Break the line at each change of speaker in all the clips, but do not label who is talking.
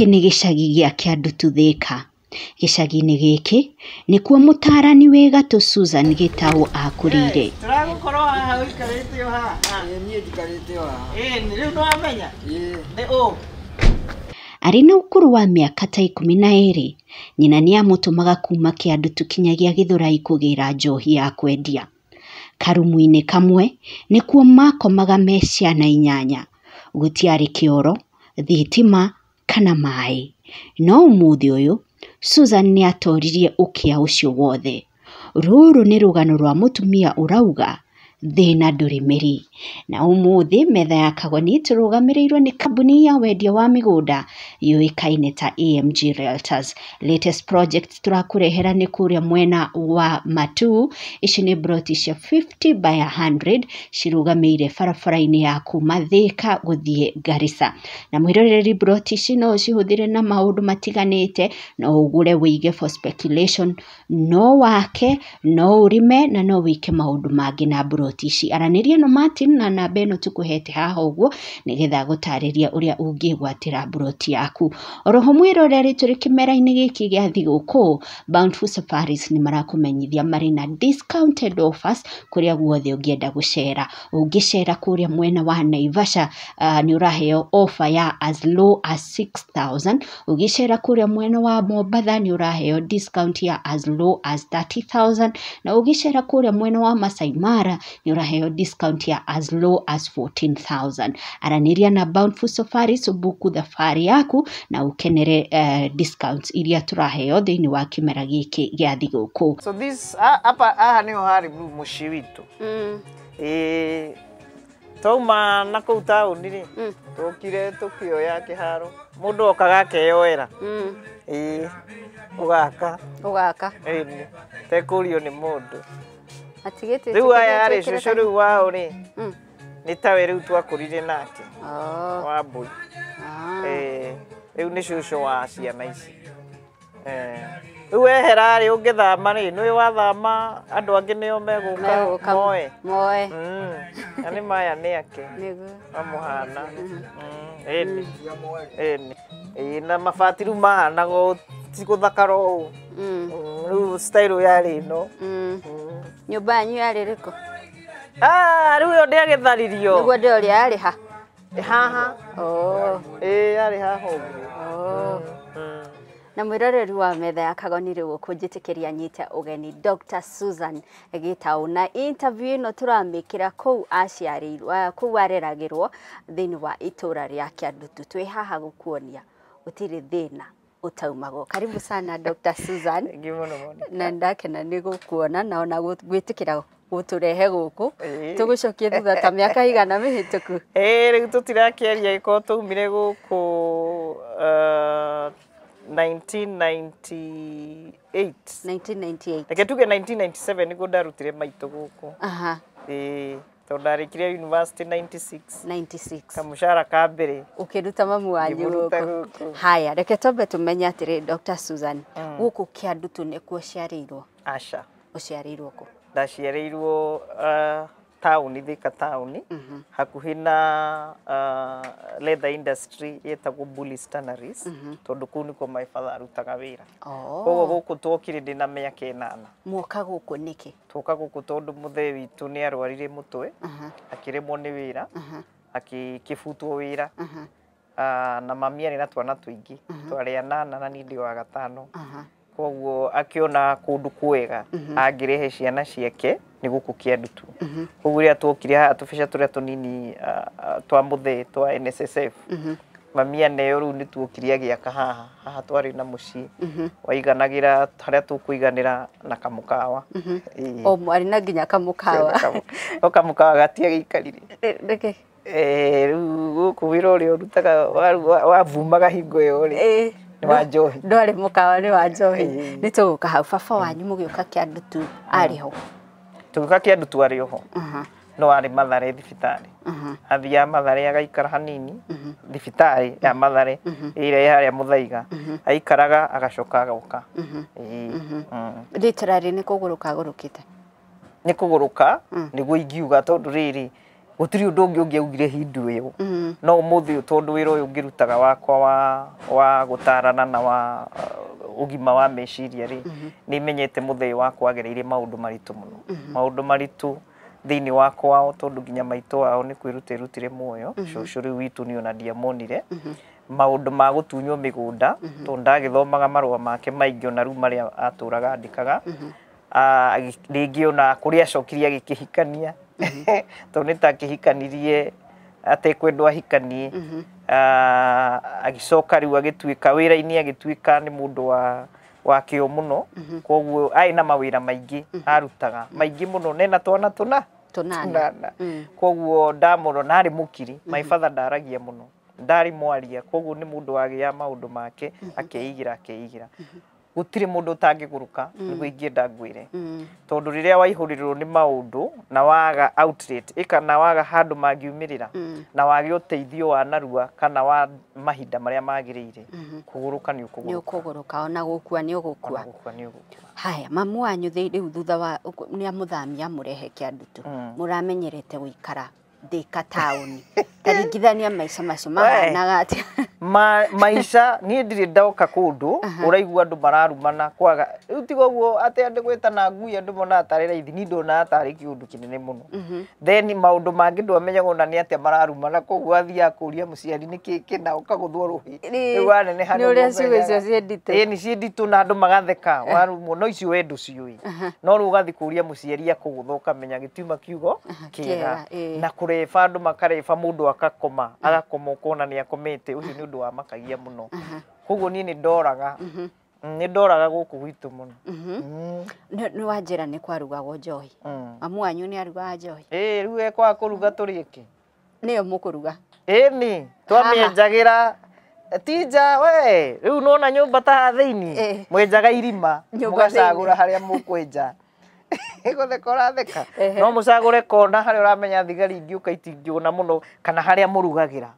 Gĩkĩ nĩ gĩcagi gĩa Kĩandutu Thika. Gĩcagi-inĩ gĩkĩ nĩkuo mũtaarani wĩ gatũ Susan Gĩtaũ akũrĩire.
Tũragũkorwo haha ũikarĩte o haha.
Ĩĩ niĩ njikarĩte o haha.
Ĩĩ rĩu nĩwamenya?
Ĩĩ.
Nĩ ũ?
Arĩ na ũkũrũ wa mĩaka ta 12, nyina nĩ amũtũmaga kuma Kĩandutu kinyagia Gĩthũrai kũgĩra njohi ya kwendia. Karumu-inĩ kamwe nĩkuo makomaga me ciana 8. Gũtiarĩ kĩoro, thitima kana maĩ. No ũmũthĩ ũyũ, Susan nĩ atoririe ũkĩa ũcio wothe. Rũrũ nĩ rũgano rwa mũtumia ũrauga thĩna ndũrĩ mĩri. Na ũmũthĩ metha ya Kagoni tũrũgamĩrĩirwo nĩ kambuni ya wendia wa mĩgũnda yũĩkaine ta AMG Realtors. Latest project tũrakũrehera nĩ kũrĩa mwena wa Matuu. Ici nĩ broti cia 50 by 100 cirũgamĩire barabara-inĩ ya kuma Thika gũthiĩ Garissa. Na mwĩroreri broti ici no ũcihũthĩre na maũndũ matiganĩte, no ũgũre wĩige for speculation, no wake, no ũrĩme na no wĩke maũndũ mangĩ na broti ici. Aranĩria na Martin na namba ĩno tũkũhete haha ũguo nĩgetha gũtarĩria ũrĩa ũngĩgwatĩra broti yaku. Oroho mwĩroreri tũrĩ kĩmera-inĩ gĩkĩ gĩa thigũkũ, Bountiful Safaris nĩ marakũmenyithia marĩ na discounted offers kũrĩa guothe ũngĩenda gũcera. Ũngĩcera kũrĩa mwena wa Naivasha, nĩ ũraheo offer ya as low as 6000. Ũngĩcera kũrĩa mwena wa Mombatha nĩ ũraheo discount ya as low as 30,000. Na ũngĩcera kũrĩa mwena wa Masai Mara nĩ ũraheo discount ya as low as 14,000. Aranĩria na Bountiful Safaris ũbuku thabarĩ yaku na ũkenere discounts iria tũraheo thĩinĩ wa kĩmera gĩkĩ gĩa thigũkũ.
So this hapa haha nĩho harĩ mũciĩ witũ. Ĩĩ twauma na kũu taũni rĩ, tũkire tũkĩoya kĩharo. Mũndũ okaga akeyoera. Ĩĩ ũgaka.
Ũgaka.
Ĩĩ tekũrio nĩ mũndũ.
Atigĩte
Rĩu aya rĩ, cũcũ rĩu wao rĩ, nĩ tawe rĩu twakũrire nake. Wa mbũi. Ĩĩ rĩu nĩ cũcũ wa ciana ici. Rĩu wehera rĩ, ũngĩthama rĩ, nĩũĩ wathama andũ angĩ nĩo megũka moe.
Moe.
Na nĩ maya nĩ ake.
Nĩguo.
Mamũhana. Ĩni. Ĩni. Ĩĩ na mabati rĩu mahanaga ũũ, ti gũthakara ũũ. Rĩu style yarĩ ĩno.
Nyũmba yanyu yarĩ rĩkũ?
Rĩu ĩyo ndĩagĩtharirio.
Nĩguo ndĩroria yarĩ ha?
Haha. Ĩĩ yarĩ haha ũguo.
Na mwĩroreri wa metha ya Kagoni rĩu ũkũnjĩtĩkĩria nyite ũgeni Dr. Susan Gĩtaũ na interview ĩno tũramĩkĩra kũu aciarĩirwo, kũu areragĩrwo thĩinĩ wa itũra rĩa Kĩandutu. Twĩ haha gũkuonia gũtirĩ thĩna ũtaumagwo. Karibu sana Dr. Susan.
Thank you mũno Monica.
Na ndakena nĩ gũkuona na ona gwĩtĩkĩra gũtũrehe gũkũ. Tũgũcokie thutha ta mĩaka igana mĩhĩtũku.
Ĩĩ rĩu tũtirakĩaria gĩkorwo twaumire gũkũ 1998.
1998.
Reke tuge 1997 nĩguo ndarutire maitũ gũkũ. Ĩĩ tondũ ndarĩkirie university 96.
96.
Kamũcara ka mbere.
Ũkĩruta mamu wanyu
Ngĩmũruta
gũkũ.
gũkũ.
Haya, reke twambe tũmenye atĩrĩ Dr. Susan, gũkũ Kĩandutu nĩkuo ũciarĩirwo?
Aca.
Ũciarĩirwo kũ?
Ndaciarĩirwo taũni, Thika taũni, hakuhĩ na leather industry yetagwo Bullies Tanneries, tondũ kũu nĩkuo my father arutaga wĩra. Koguo gũkũ twokire ndĩ na mĩaka 8.
Mwoka gũkũ nĩkĩ?
Twoka gũkũ tondũ mũthee witũ nĩ arwarire mũtwe, akĩremwo nĩ wĩra, akĩbutwo wĩra. Na mami arĩ na twana tũingĩ, twarĩ 8 na niĩ ndĩ wa 5. Koguo akĩona kũndũ kwega angĩrehe ciana ciake nĩ gũkũ Kĩandutu. Koguo rĩrĩa twokire haha tũbeca tũrĩa tũnini twa mũthee twa NSSF, mami aneo rĩu nĩ tuokire agĩaka haha. Haha twarĩ na mũciĩ waiganagĩra harĩa tũkũiganĩra na kamũkawa.
O mwarĩ na nginya kamũkawa.
No kamũkawa gatiagĩikarire.
Nĩkĩ?
Rĩu gũkũ wĩra ũrĩa ũrutaga wabumaga hingo ĩyo rĩ, nĩ wa njohi.
Ndwarĩ mũkawa, nĩ wa njohi. Nĩ tũgũka hau. Baba wanyu mũgĩũka Kĩandutu arĩ ho?
Tũgĩũka Kĩandutu arĩ ho. No arĩ Mathare thibitarĩ. Athiaga Mathare agaikara hanini, thibitarĩ ya Mathare ĩrĩa ĩ harĩa Mũthaiga. Aikaraga agacoka agoka.
Literally nĩ kũgũrũka agũrũkĩte?
Nĩ kũgũrũka, nĩguo ingiuga tondũ rĩrĩ Gũtirĩ ũndũ ũngĩ ũngĩaugire hindu ĩyo. No ũmũthĩ ũyũ tondũ wĩra ũyũ ngĩrutaga wakwa wa gũtarana na wa ũgima wa meciria rĩ, nĩ menyete mũthee wakwa agereire maũndũ maritũ mũno. Maũndũ maritũ thĩinĩ wa kwao tondũ nginya maitũ wao nĩ kwĩruta erutire muoyo. Cũcũ rĩu witũ niĩ ona ndiamonire. Maũndũ ma gũtunywo mĩgũnda tondũ ndagĩthomaga marũa make maingĩ ona rĩu marĩa atũraga andĩkaga. Rĩngĩ ona kũrĩa acokirie agĩkĩhikania tondũ nĩ ta akĩhikanirie atekwendwo ahikanie. Agĩcoka rĩu agĩtuĩka wĩra-inĩ agĩtuĩka nĩ mũndũ wa kĩo mũno. Koguo arĩ na mawĩra maingĩ arutaga maingĩ mũno nena twana tũna tũnana. Koguo ndamũrona arĩ mũkiri. My father ndaragia mũno, ndarĩ mwaria, koguo nĩ mũndũ wagĩa maũndũ make akeigĩra akeigĩra. Gũtirĩ mũndũ ũtangĩgũrũka nĩguo ingĩenda ngwĩre. Tondũ rĩrĩa waihũrĩrwo nĩ maũndũ na waga outlet ĩka na waga handũ mangiumĩrĩra na wage ũteithio wa narua kana wa mahinda marĩa magĩrĩire, kũgũrũka nĩ ũkũgũrũka.
Nĩ ũkũgũrũka ona gũkua nĩ ũgũkua.
Ona gũkua nĩ ũgũkua.
Haya, mamu wanyu rĩu thutha wa nĩ amũthamia amũrehe Kĩandutu, mũramenyerete gũikara Thika taũni. Taringithania maica macio mahanaga atĩa?
Maica niĩ ndirĩ ndoka kũndũ ũraigua andũ mararumana kwaga rĩu tiga ũguo atĩ andũ gwĩtana ngui andũ monaga tarĩ raithi, niĩ ndonaga tarĩ kĩũndũ kĩnene mũno. Then maũndũ mangĩ ndwamenyaga ona nĩ atĩa mararumana, koguo athiaga kũria mũciari nĩkĩ kĩna ũkagũthwo rũhĩ. Rĩu waneneha
nĩ ũrĩa ciugo icio ciĩ nditũ.
Ĩĩ nĩ ciĩ nditũ na andũ magatheka warumwo, no icio we ndũciũĩ. No rĩu ũgathiĩ kũria mũciari akũgũtha ũkamenya gĩtiuma kiugo kĩega. Na kũreba andũ makareba mũndũ akakoma, agakoma ũkona nĩ akomete, ũcio nĩ ũndũ wa makagia mũno. Koguo niĩ nĩ ndoraga, nĩ ndoraga gũkũ gwitũ mũno.
Nĩ wanjĩra nĩ kwarugagwo njohi. Mamu wanyu nĩ arugaga njohi?
Ĩĩ rĩu ekwaga kũruga tũrĩke.
Nĩyo mũkũruga?
Ĩni, twamĩenjagĩra tinja we, rĩu nĩwona nyũmba ta haha thĩinĩ, mwenjaga irima, mũgacagũra harĩa mũkwenja. Gũtheka ũratheka. No mũcagũre kona harĩa ũramenya thigari ingĩũka itingĩũna mũno kana harĩa mũrugagĩra.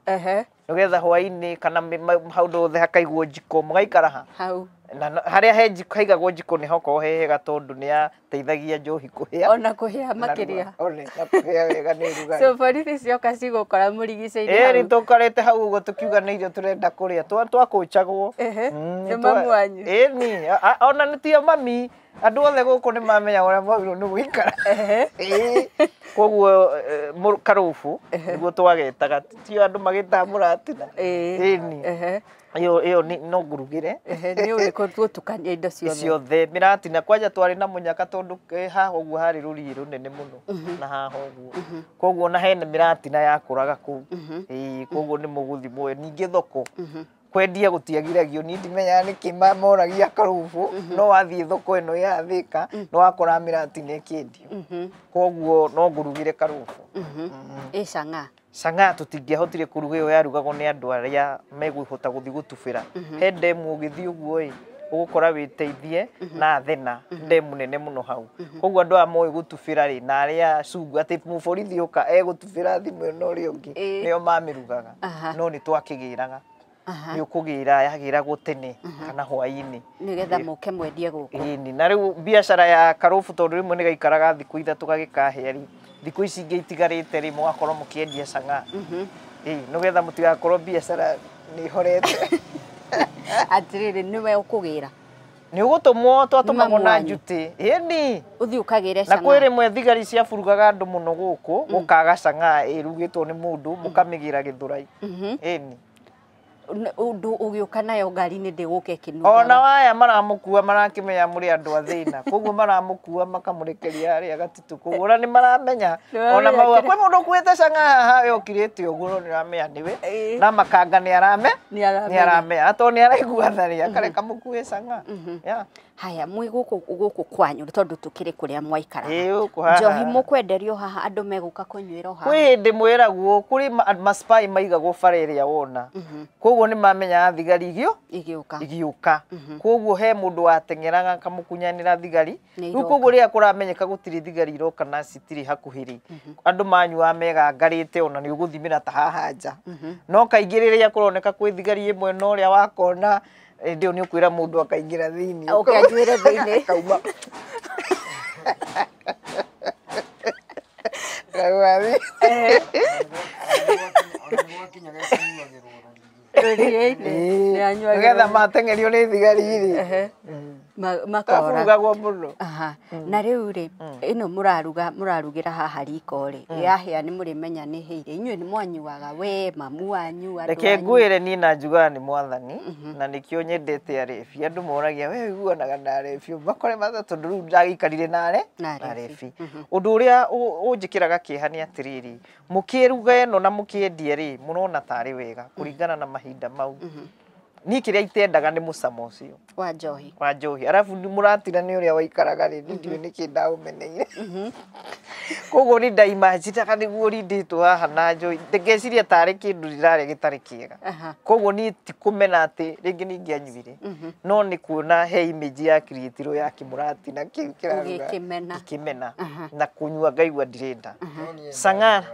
Nĩgetha hwaĩ-inĩ kana handũ hothe hakaigwo njiko mũgaikara ha.
Hau.
Na harĩa he njiko haigagwo njiko nĩ hakoragwo he hega tondũ nĩ yateithagia njohi kũhĩa.
Ona kũhĩa makĩria.
Ona kũhĩa wega nĩ ũrugarĩ.
So borithi cioka cigũkora mũrigicĩirie hau.
Ĩĩ tũkarĩte hau ũguo tũkiuga nĩ irio tũrenda kũrĩa twakũnjagwo.
Nĩ mamu wanyu.
Ĩni, ona nĩ tio mami. Andũ othe gũkũ nĩ mamenya ũrĩa mwagĩrĩirwo nĩ gũikara. Koguo karũbũ nĩguo twagetaga, tio andũ magĩtaga mũratina. Ĩni. Ĩyo no ngũrugĩre.
Nĩ ũĩ gũtukania indo ciothe.
Ciothe mĩratina kwanja twarĩ na mũnyaka tondũ haha ũguo harĩ rũriĩ rũnene mũno na haha ũguo. Koguo ona hena mĩratina yakũraga kũu. Ĩĩ koguo nĩ mũgũthiĩ muoyo. Ningĩ thoko kwendia gũtiagiragio, niĩ ndimenyaga nĩkĩ moragia karũbũ, no wathiĩ thoko ĩno ya Thika nĩ wakora mĩratina ĩkĩendio. Koguo no ngũrugĩre karũbũ.
Ĩ cang'aa?
Cang'aa tũtingĩahotire kũruga, ĩyo yarugagwo nĩ andũ arĩa megũhota gũthiĩ gũtubĩra. He ndemu ũgĩthiĩ ũguo ĩ, ũgũkora wĩteithie na thena, ndemu nene mũno hau. Koguo andũ aya moĩ gũtubĩra rĩ, na arĩa cungu atĩ mũborithi ũka egũtubĩra thimũ ĩno ũrĩa ũngĩ, nĩo mamĩrugaga. No nĩ twakĩgĩraga. Nĩ ũkũgĩra yagĩragwo tene kana hwaĩ-inĩ
nĩgetha mũke mwendie gũkũ.
Ĩni, na rĩu biacara ya karũbũ tondũ rĩmwe nĩ gaikaraga thikũ ithatũ gagĩkahĩa rĩ, thikũ ici ingĩ itigarĩte rĩ mũgakorwo mũkĩendia cang'aa. Ĩĩ nĩgetha mũtigakorwo biacara nĩ ĩhorete.
Atĩrĩrĩ, nĩwe ũkũgĩra?
Nĩ ũgũtũmwo, twatũmagwo na njutĩ. Ĩni.
Ũthiĩ ũkagĩre
Na
cang'aa.
kwĩ rĩmwe thigari ciaburugaga andũ mũno gũkũ, gũkaga cang'aa ĩrugĩtwo nĩ mũndũ, mũkamĩgĩra Gĩthũrai. Ĩni.
Ũndũ ũgĩũka nayo ngari-inĩ ndĩgũka ĩkĩnungaga.
Ona waya maramũkua marakĩmenya mũrĩ andũ a thĩna, koguo maramũkua makamũrekeria harĩa gatitũ, koguo ona nĩ maramenya. Ona mauga kwĩ mũndũ ũkuĩte cang'aa haha yokirĩte ũguo, no nĩ ũramenya nĩwe. Na makanga nĩ arame, nĩ aramenya tondũ nĩ araigua tharĩ akareka mũkue cang'aa.
Haya, mwĩ gũkũ kwanyu tondũ tũkĩrĩ kũrĩa mwaikaraga.
Ĩĩ gũkũ haha.
Njohi mũkwenderio haha, andũ megũka kũnyuĩra haha.
Kwĩ hĩndĩ mwĩragwo kũrĩ maspai maigagwo bara ĩrĩa wona. Koguo nĩ mamenyaga thigari
igĩũka.
Igĩũka. Koguo he mũndũ wateng'eraga akamũkunyanĩra thigari. Rĩu koguo rĩrĩa kũramenyeka gũtirĩ thigari iroka na citirĩ hakuhĩ rĩ, andũ manyuaga megangarĩte ona nĩ ũgũthimĩra ta haha nja. No kaingĩ rĩrĩa kũroneka kwĩ thigari ĩmwe na ũrĩa wakona, hĩndĩ ĩyo nĩ ũkwĩra mũndũ akaingĩra thĩinĩ.
Oke anjuĩre thĩinĩ.
Akauma. Kaigua nĩgetha mateng'erio nĩ thigari rĩ
makora
kaburugagwo mũno.
Na rĩu rĩ ĩno mũraruga mũrarugĩra haha riko rĩ yahĩa nĩ mũrĩmenya nĩ hĩire inyuĩ nĩ mwanyuaga we mamu wanyu andũ
Reke ngwĩre niĩ na njugaga nĩ mwathani na nĩkĩo nyendete arebi. Andũ moragia we ũiguanaga na arebi makore matatũ tondũ rĩu ndagĩikarire na arebi. Ũndũ ũrĩa ũnjĩkĩraga kĩeha nĩ atĩrĩrĩ, mũkĩruga ĩno na mũkĩendia rĩ mũrona tarĩ wega kũringana na mahinda mau. Niĩ kĩrĩa itendaga nĩ mũcamo ũcio
wa njohi.
Wa njohi. Arabu mũratira nĩ ũrĩa waikaraga rĩ ndiũĩ nĩkĩ ndaũmeneire. Koguo nĩ ndaimajinaga nĩguo rindĩtwo haha na njohi ngeciria tarĩ kĩndũ ndĩrarĩa gĩtarĩ kĩega. Koguo niĩ ti kũmena atĩ rĩngĩ nĩ ingĩanyuire no nĩ kuona he image ya creatirwo ya kĩmũratina kĩu kĩraruga ngĩkĩmena na kũnyua ngaigua ndirenda. Sang'ara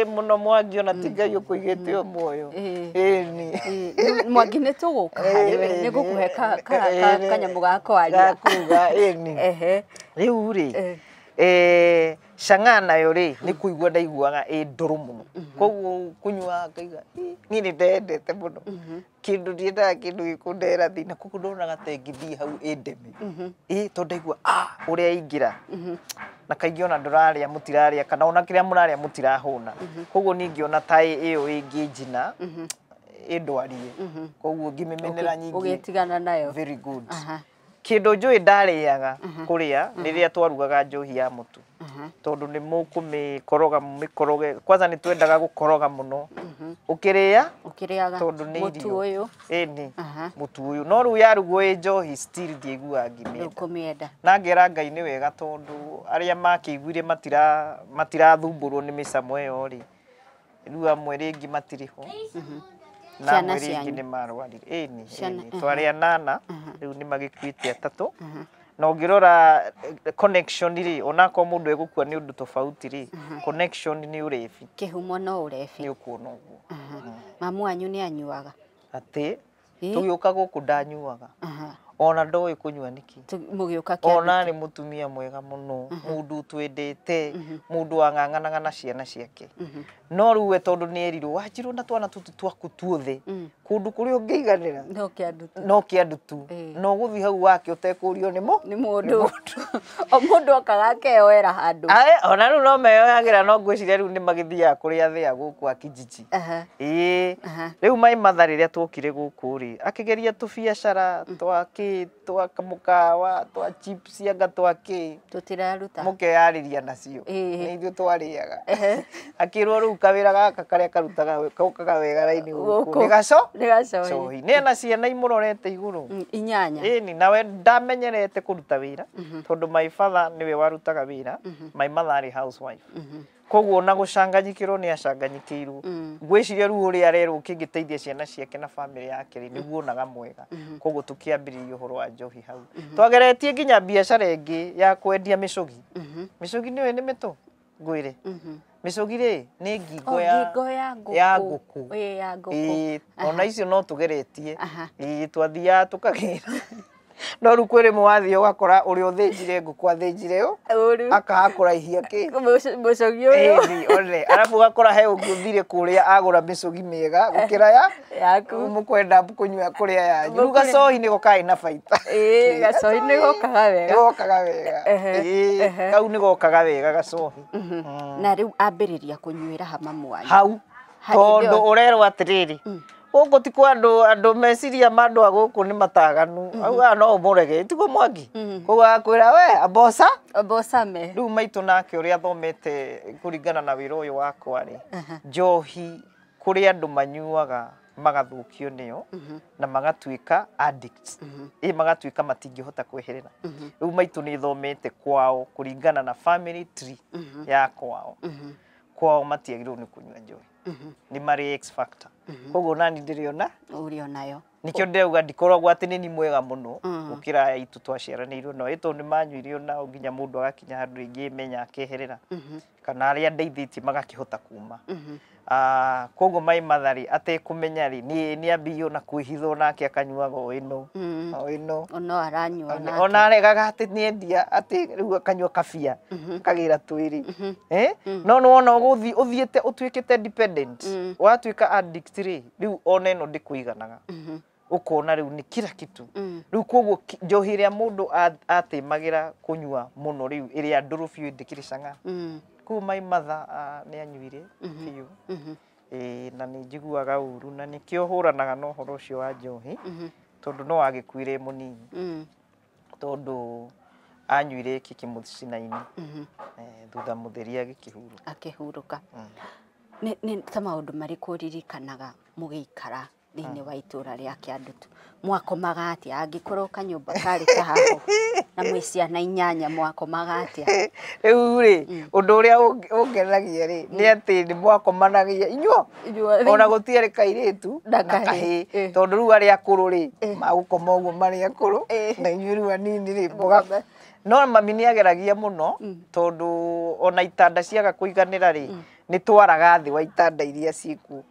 mũno Mwangi ona ti Ngai ũkũigĩte o muoyo. Ĩni
Mwangi nĩ tũgũka harĩ we nĩ ngũkũhe kanyamũ ga kwaria
gakuga ĩni. Rĩu rĩ Sang'ara nayo rĩ nĩ kũigua ndaiguaga ĩ ndũrũ mũno koguo kũnyua ngaigua niĩ nĩ ndendete mũno kĩndũ ndiendaga kĩndũ gĩkũndehera thĩna koguo ndonaga ta ĩngĩthiĩ hau ĩndeme tondũ ndaigua ũrĩa ĩingĩra na kaingĩ ona ndũrarĩa mũtirarĩa kana ona kĩrĩa mũrarĩa mũtirahũna koguo niĩ ngĩona ta ĩyo ĩngĩnjina ĩndwarie koguo ngĩmĩmenera nyingĩ
ũgĩtigana nayo.
Very good. Kĩndũ njũĩ ndarĩaga kũrĩa rĩrĩa twarugaga njohi ya mũtu tondũ nĩ mũkũmĩkoroga mũmĩkoroge kwanza nĩ twendaga gũkoroga mũno ũkĩrĩa
ũkĩrĩaga
tondũ nĩ
mũtu ũyũ
ĩni mũtu ũyũ no rĩu yarugwo ĩ njohi still ndiaiguaga
ngĩmĩenda
na ngera Ngai nĩ wega tondũ arĩa makĩiguire matirathumbũrwo nĩ mĩcamo ĩyo rĩ rĩu amwe rĩngĩ matirĩ ho na amwe rĩngĩ nĩ marwarire ĩni twarĩ anana rĩu nĩ magĩkuĩte atatũ na ũngĩrora connection rĩ onakorwo mũndũ egũkua nĩ ũndũ tofauti rĩ connection nĩ ũrebi
kĩhumo no ũrebi
nĩ ũkuona ũguo.
Mamu wanyu nĩ anyuaga
atĩ tũgĩũka gũkũ ndanyuaga ona ndoĩ kũnyua nĩkĩ
mũgĩũka kĩa
ona nĩ mũtumia mwega mũno mũndũ twendete mũndũ wang'ang'anaga na ciana ciake no rĩu we tondũ nĩ erirwo wanjirwo na twana tũtũ twaku tuothe kũndũ kũrĩa ũngĩiganĩra no kĩa ndutu no gũthiĩ hau wake ũtekũrio nĩ
mũndũ o mũndũ okaga akeyoera handũ
ona rĩu no meyoyagĩra no ngwĩciria rĩu nĩ magĩthiaga kũrĩa thĩa gũkũ a kijiji ĩĩ rĩu my mother rĩrĩa twokire gũkũ rĩ akĩgeria tũbiacara twakĩ twa mũkawa twa chips anga twakĩ
tũtiraruta
mũkeyarĩria nacio nĩ ithuĩ twarĩaga akĩrwo rĩu kawĩra gaka karĩa karutaga kaukaga wega raini gũkũ nĩ gacohi nĩ ena ciana imũrorete igũrũ
inyanya
ĩni nawe ndamenyerete kũruta wĩra tondũ my father nĩwe warutaga wĩra my mother arĩ housewife koguo ona gũcanganyikĩrwo nĩ acanganyikĩirwo ngwĩciria rĩu ũrĩa arerwo kĩngĩteithia ciana ciake na bamĩrĩ yake rĩ nĩguo onaga mwega koguo tũkĩambĩrĩria ũhoro wa njohi hau twageretie nginya biacara ĩngĩ ya kwendia mĩcũgi mĩcũgi nĩũĩ nĩ mĩtũ ngwĩre mĩcũgi rĩ nĩ ngingo ya ngũkũ ona icio no tũgeretie twathiaga tũkagĩra no rĩu kwĩ rĩmwe wathiĩ ũgakora ũrĩa ũthĩnjire ngũkũ athĩnjire ũ akahakũraihia kĩ
mũcũgi ũyũ
one arabu ũgakora he ũngĩ ũthire kũrĩa agũra mĩcũgi mĩega gũkĩra ya
yaku
mũkwenda kũnyua kũrĩa yanyu rĩu gacohi nĩko karĩ na baita
gacohi nĩgokaga wega
nĩgokaga wega kau nĩgokaga wega gacohi
na rĩu ambĩrĩria kũnyuĩra ha mamu wanyu
hau tondũ ũrerwo atĩrĩrĩ gũkũ ti kwa andũ meciria ma andũ a gũkũ nĩ mataganu augaga no ũmũrege tiguo Mwangi koguo agakwĩra we amboca
ambocame
rĩu maitũ nake ũrĩa athomete kũringana na wĩra ũyũ wakwa rĩ njohi kũrĩ andũ manyuaga magathũkio nĩyo na magatuĩka addicts magatuĩka matingĩhota kweherera rĩu maitũ nĩ thomete kwao kũringana na family tree ya kwao kwao matiagĩrĩirwo nĩ kũnyua njohi nĩ marĩ X factor koguo nani ndĩrĩona
ũrĩ onayo
nikio ndĩrauga ndikoragwo atĩ nĩ ni mwega mũno gũkĩra aya itũ twaciaranĩirwo nao tondũ nĩ manyuire onao nginya mũndũ agakinya handũ rĩngĩ menya akeherera kana arĩa ndeithĩtie magakĩhota kuma. Koguo my mother rĩ atekũmenya rĩ nĩ ambĩrĩirie ona kwĩhitha onake akanyuaga o ĩno o ĩno.
No aranyua nake.
Ona aregaga atĩ nĩendia atĩ rĩu akanyua kabia akagĩra twĩrĩ. No nĩwona ũgũthiĩ ũthiĩte ũtuĩkĩte dependent, watuĩka addict rĩ, rĩu ona ĩno ndĩkũiganaga. Ũkona rĩu nĩ kila kitu. Rĩu koguo njohi ĩrĩa mũndũ atĩmagĩra kũnyua mũno rĩu ĩrĩa ndũrũ biũ ndĩkĩrĩ cang'a. Koguo my mother nĩ anyuire biũ. Na nĩ njiguaga ũru na nĩkĩo hũranaga na ũhoro ũcio wa njohi tondũ no agĩkuire mũnini tondũ anyuire ĩkĩ kĩmũcina-inĩ thutha mũtheri agĩkĩhurũka.
Akĩhurũka. Nĩ ta maũndũ marĩkũ ũririkanaga mũgĩikara thĩinĩ wa itũra rĩa Kĩandutu? Mwakomaga atĩa angĩkorwo kanyũmba karĩ kahaho na mwĩ ciana 8 mwakomaga atĩa?
Rĩu rĩ ũndũ ũrĩa ũngenagia rĩ nĩ atĩ nĩ mwakomanagia inyuo ona gũtiarĩ kairĩtu na kahĩĩ tondũ rĩu arĩa akũrũ rĩ magũkoma ũguo marĩ akũrũ na inyuĩ rĩu anini rĩ no mami nĩ ageragia mũno tondũ ona itanda ciaga kũiganĩra rĩ nĩ twaraga thĩ wa itanda iria ciĩkuo.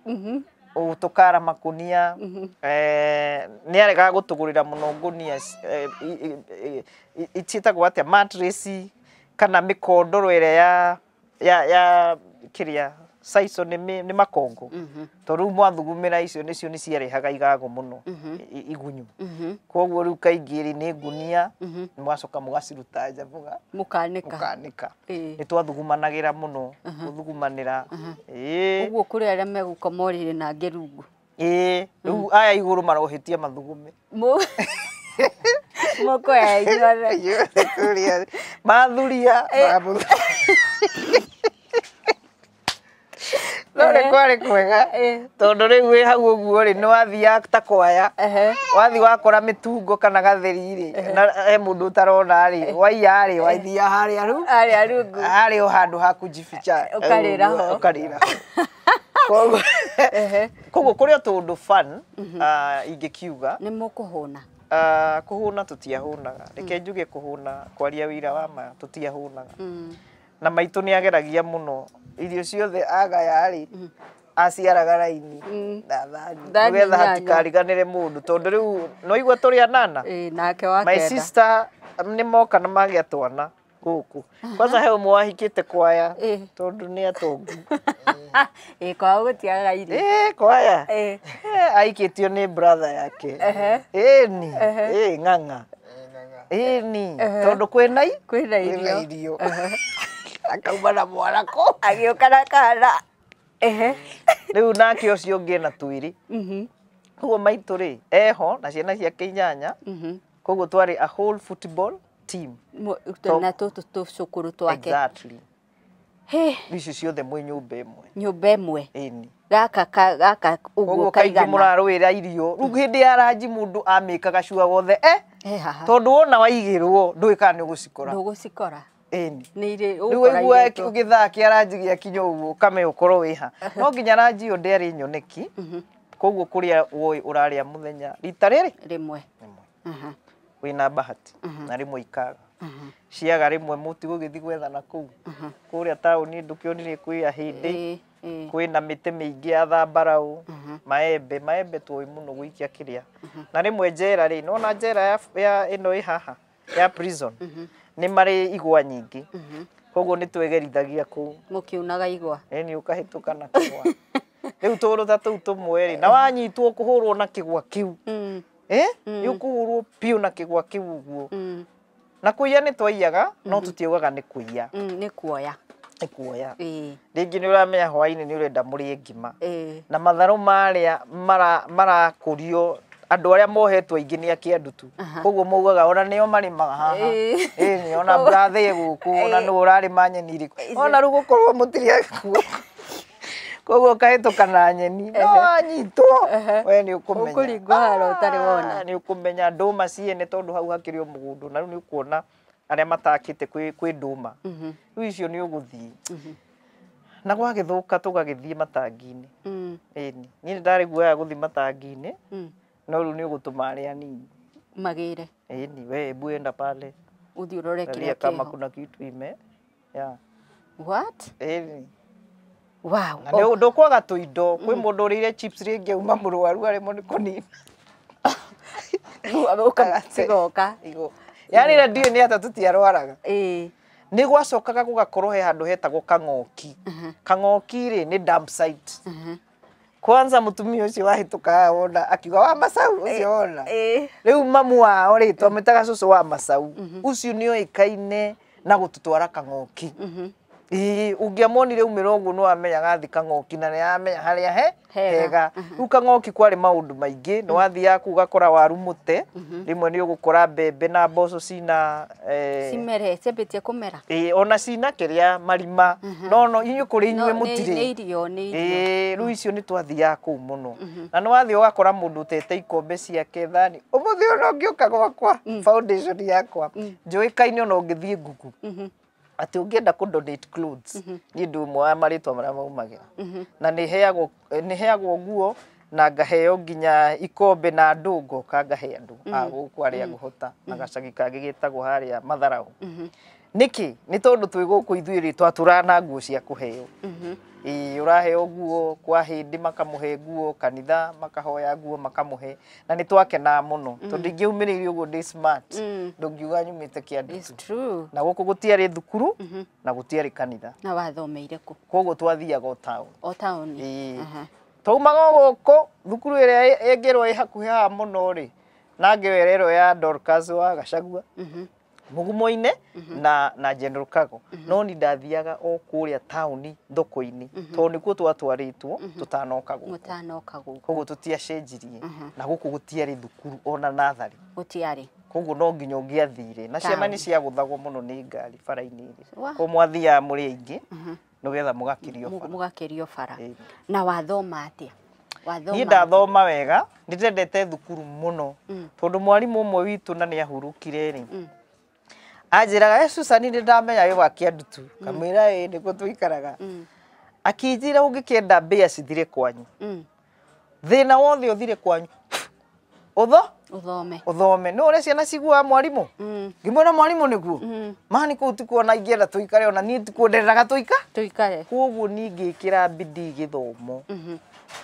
Tũkara makunia nĩ aregaga gũtũgũrĩra mũno ngunia ciĩtagwo atĩa mattress kana mĩkondoro ĩrĩa ya kĩrĩa saico nĩ makongo tondũ rĩu mwathugumĩra icio nĩcio nĩ ciarehaga igago mũno igunyu. Koguo rĩu kaingĩ rĩ nĩ ngunia mwacoka mũgaciruta nja mũkanĩka. Nĩ twathugumanagĩra mũno gũthugumanĩra.
Ũguo kũrĩ arĩa megũkoma ũrĩrĩ na angĩ rungu.
Rĩu aya igũrũ marohĩtia mathugume.
Mũkoya inyuothe.
Mathuria no nĩ kwarĩ kwega tondũ rĩu wĩ hau ũguo rĩ nĩ wathiaga ta kwaya wathiĩ wakora mĩtungo kana gatheri rĩ na he mũndũ ũtarona rĩ waiya rĩ wathiaga harĩa rĩu
harĩa rungu
harĩa o handũ ha kũjificha
ũkarĩra ho
ũkarĩra ho. Koguo kũrĩ o tũũndũ fun ingĩkiuga.
Nĩ mũkũhũna?
Kũhũna tũtiahũnaga. Reke njuge kũhũna kwaria wĩira wa ma tũtiahũnaga. Na maitũ nĩ ageragia mũno irio ciothe agaya rĩ aciaraga raini na thani nĩgetha hatikariganĩre mũndũ tondũ rĩu no igua tũrĩ anana.
Nake wa
my
kenda.
Sister nĩ moka na magĩa twana gũkũ. Kwanza he ũmwe wahikĩte kwaya tondũ nĩ atongu.
Kwao gũtiagaga irio.
Kwaya. Aikĩtio nĩ brother yake. Ĩni ng'ang'a. Ĩni tondũ kwĩna irio. Akauma na mwarako
agĩũka na kana.
Rĩu nake ũcio ũngĩ ena twĩrĩ. Koguo maitũ rĩ eho na ciana ciake 8. Koguo twarĩ a whole football team.
Na tũtũ tũcũkũrũ twake.
Exactly. Icio ciothe mwĩ nyũmba ĩmwe.
Nyũmba ĩmwe.
Ĩni.
Gaka gaka ũguo kaigana.
Kaingĩ mũrarũĩra irio. Rĩu hĩndĩ ya ranji mũndũ amĩkaga cua wothe tondũ wona waigĩrwo ndũĩ kana nĩ ũgũcikora.
Ndũgũcikora.
Ĩni.
Nĩ irĩ
Rĩu waigua gĩthaa kĩa ranji gĩakinya ũguo ũkamenya ũkorwo wĩ ha. No nginya ranji ĩyo ndĩarĩ nyoneki. Koguo kũrĩa woĩ ũrarĩa mũthenya rita rĩrĩ
rĩmwe.
Wĩna bahati na rĩmwe ikaga. Ciaga rĩmwe mũtigũgĩthiĩ gwetha na kũu. Kũrĩa taũni ndũkĩonire kwĩ ahĩndĩ. Kwĩna mĩtĩ mĩingĩ ya thambarau, maembe, maembe tũĩ mũno gũikia kĩrĩa. Na rĩmwe njera rĩ, nĩwona njera ya ĩno ĩ haha ya prison nĩ marĩ igwa nyingĩ. Koguo nĩ twegerithagia kũu.
Mũkiunaga igwa.
Ĩni ũkahĩtũka na kĩgwa. Rĩu tũũndũ ta tũu tũmwe rĩ, na wanyitwo kũhũrwo na kĩgwa kĩu. Nĩ ũkũhũrwo biũ na kĩgwa kĩu ũguo. Na kũiya nĩ twaiyaga, no tũtiaugaga nĩ kũiya.
Nĩ kuoya.
Nĩ kuoya. Rĩngĩ nĩ ũramenya hwaĩ-inĩ nĩ ũrenda mũrĩe ngima. Na matharũ marĩa marakũrio andũ arĩa mohetwo aingĩ nĩ a Kĩandutu. Koguo maugaga ona nĩo marĩmaga haha. Ĩni ona brother gũkũ ona nũ ũrarĩma nyeni irĩkũ. Ona rĩu gũkorwo mũtirĩ akuo. Koguo ũkahĩtũka na nyeni. No wanyitwo we nĩ ũkũmenya.
Ũkũringwo haro ũtarĩ wona.
Nĩ ũkũmenya ndũma ciene tondũ hau hakĩrĩ o mũgũnda na rĩu nĩ ũkuona arĩa matakĩte kwĩ ndũma. Rĩu icio nĩ ũgũthiĩ. Na gwagĩthũka tũgagĩthiĩ matangi-inĩ. Ĩni. Niĩ nĩ ndarĩ guoya gũthiĩ matangi-inĩ. No rĩu nĩ ũgũtũma arĩa anini.
Magĩre.
Ĩni, we hebu enda pale.
Ũthiĩ ũrore kĩrĩa
kĩho. Kama kuna kitu ime. Yeah.
What?
Ĩni.
Wow.
Na nĩ ndũkwaga tũindo kwĩ mũndũ ũrĩire chips rĩngĩ auma mũrwaru aremwo nĩ kũnina.
Cigoka.
Yaani na ndiũĩ nĩ atĩa tũtiarwaraga.
Ĩĩ.
Nĩ gwacokaga gũgakorwo he handũ hetagwo Kang'oki. Kang'oki rĩ nĩ dump site. Kwanza mũtumia ũcio wahĩtũka haha wona akiuga wa Macau ũcio wona. Rĩu mamu wao rĩ twamwĩtaga cũcũ wa Macau. Ũcio nĩ oĩkaine na gũtũtwara Kang'oki. Ĩĩ ũngĩamuonire aumĩra ũguo nĩ wamenyaga athi Kang'oki na nĩ aramenya harĩa he hega. Rĩu Kang'oki kwarĩ maũndũ maingĩ, nĩ wathiaga kũu ũgakora waru mũte, rĩmwe nĩ ũgũkora mbembe na mboco cina
Cimere, ciambĩtie kũmera.
Ĩĩ ona cina kĩrĩa marima, no no inyuĩ kũrĩ inyuĩ mũtirĩ.
Nĩ irio, nĩ irio.
Ĩĩ rĩu icio nĩ twathiaga kũu mũno. Na nĩ wathiĩ ũgakora mũndũ ũtete ikombe ciake thani. Ũmũthĩ ona ũngĩũka gwakwa, foundation yakwa, njũĩkaine ona ũngĩthiĩ Google. Atĩ ũngĩenda kũ donate clothes, niĩ ndĩ ũmwe wa marĩtwa marĩa maumagĩra. Na nĩ heagwo nguo na ngaheo nginya ikombe na andũ ngoka ngahe andũ a gũkũ arĩa ngũhota na gacagi kangĩ getagwo harĩa Matharau. Nĩkĩ? Nĩ tondũ twĩ gũkũ ithuĩ rĩ twatũraga na nguo cia kũheo. Ĩĩ ũraheo nguo kwa hĩndĩ makamũhe nguo, kanitha makahoya nguo makamũhe na nĩ twakenaga mũno tondũ ingĩaumĩrĩire ũguo ndĩ smart ndũngiuga nyumĩte
It's
Kĩandutu.
true.
Na gũkũ gũtiarĩ thukuru na gũtiarĩ kanitha.
Na wathomeire kũ?
Koguo twathiaga o town.
O taũni.
Ĩĩ. Twaumaga o gũkũ thukuru ĩrĩa ĩngĩrwo ĩ hakuhĩ haha mũno rĩ na ngĩwera ĩro ya Dorcas wa Gachagua Mugumo-inĩ na General Kago. No ni ndathiaga o kũrĩa taũni thoko-inĩ tondũ nĩkuo twatwarĩtwo tũtanoka gũkũ.
Mũtanoka gũkũ.
Koguo tũtiacenjirie na gũkũ gũtiarĩ thukuru ona natharĩ.
Gũtiarĩ.
Koguo no nginya ũngĩathire na ciama nĩ ciagũthagwo mũno nĩ ngari bara-inĩ ĩrĩ.
Wah.
Koguo mwathiaga mũrĩ aingĩ nĩgetha mũgakĩrio bara.
Mũgakĩrio bara.
Ĩĩ.
Na wathoma atĩa? Wathoma
Niĩ ndathoma wega, nĩ ndendete thukuru mũno tondũ mwarimũ ũmwe witũ na nĩ ahurũkire rĩ, anjĩraga, Susan nĩ ndamenya wĩ wa Kĩandutu, kamwĩra ĩĩ nĩkuo tũikaraga. Akĩnjĩra ũngĩkĩenda mbĩa cithire kwanyu, thĩna wothe ũthire kwanyu,
Ũthome.
Ũthome. Nĩ ũrĩa ciana ciguaga mwarimũ? Ngĩmwĩra mwarimũ nĩguo. Mani kũu tikuo ona ingĩenda tũikare ona niĩ tikuo ndendaga
Tũikare.
Koguo niĩ ngĩkĩra bidii gĩthomo.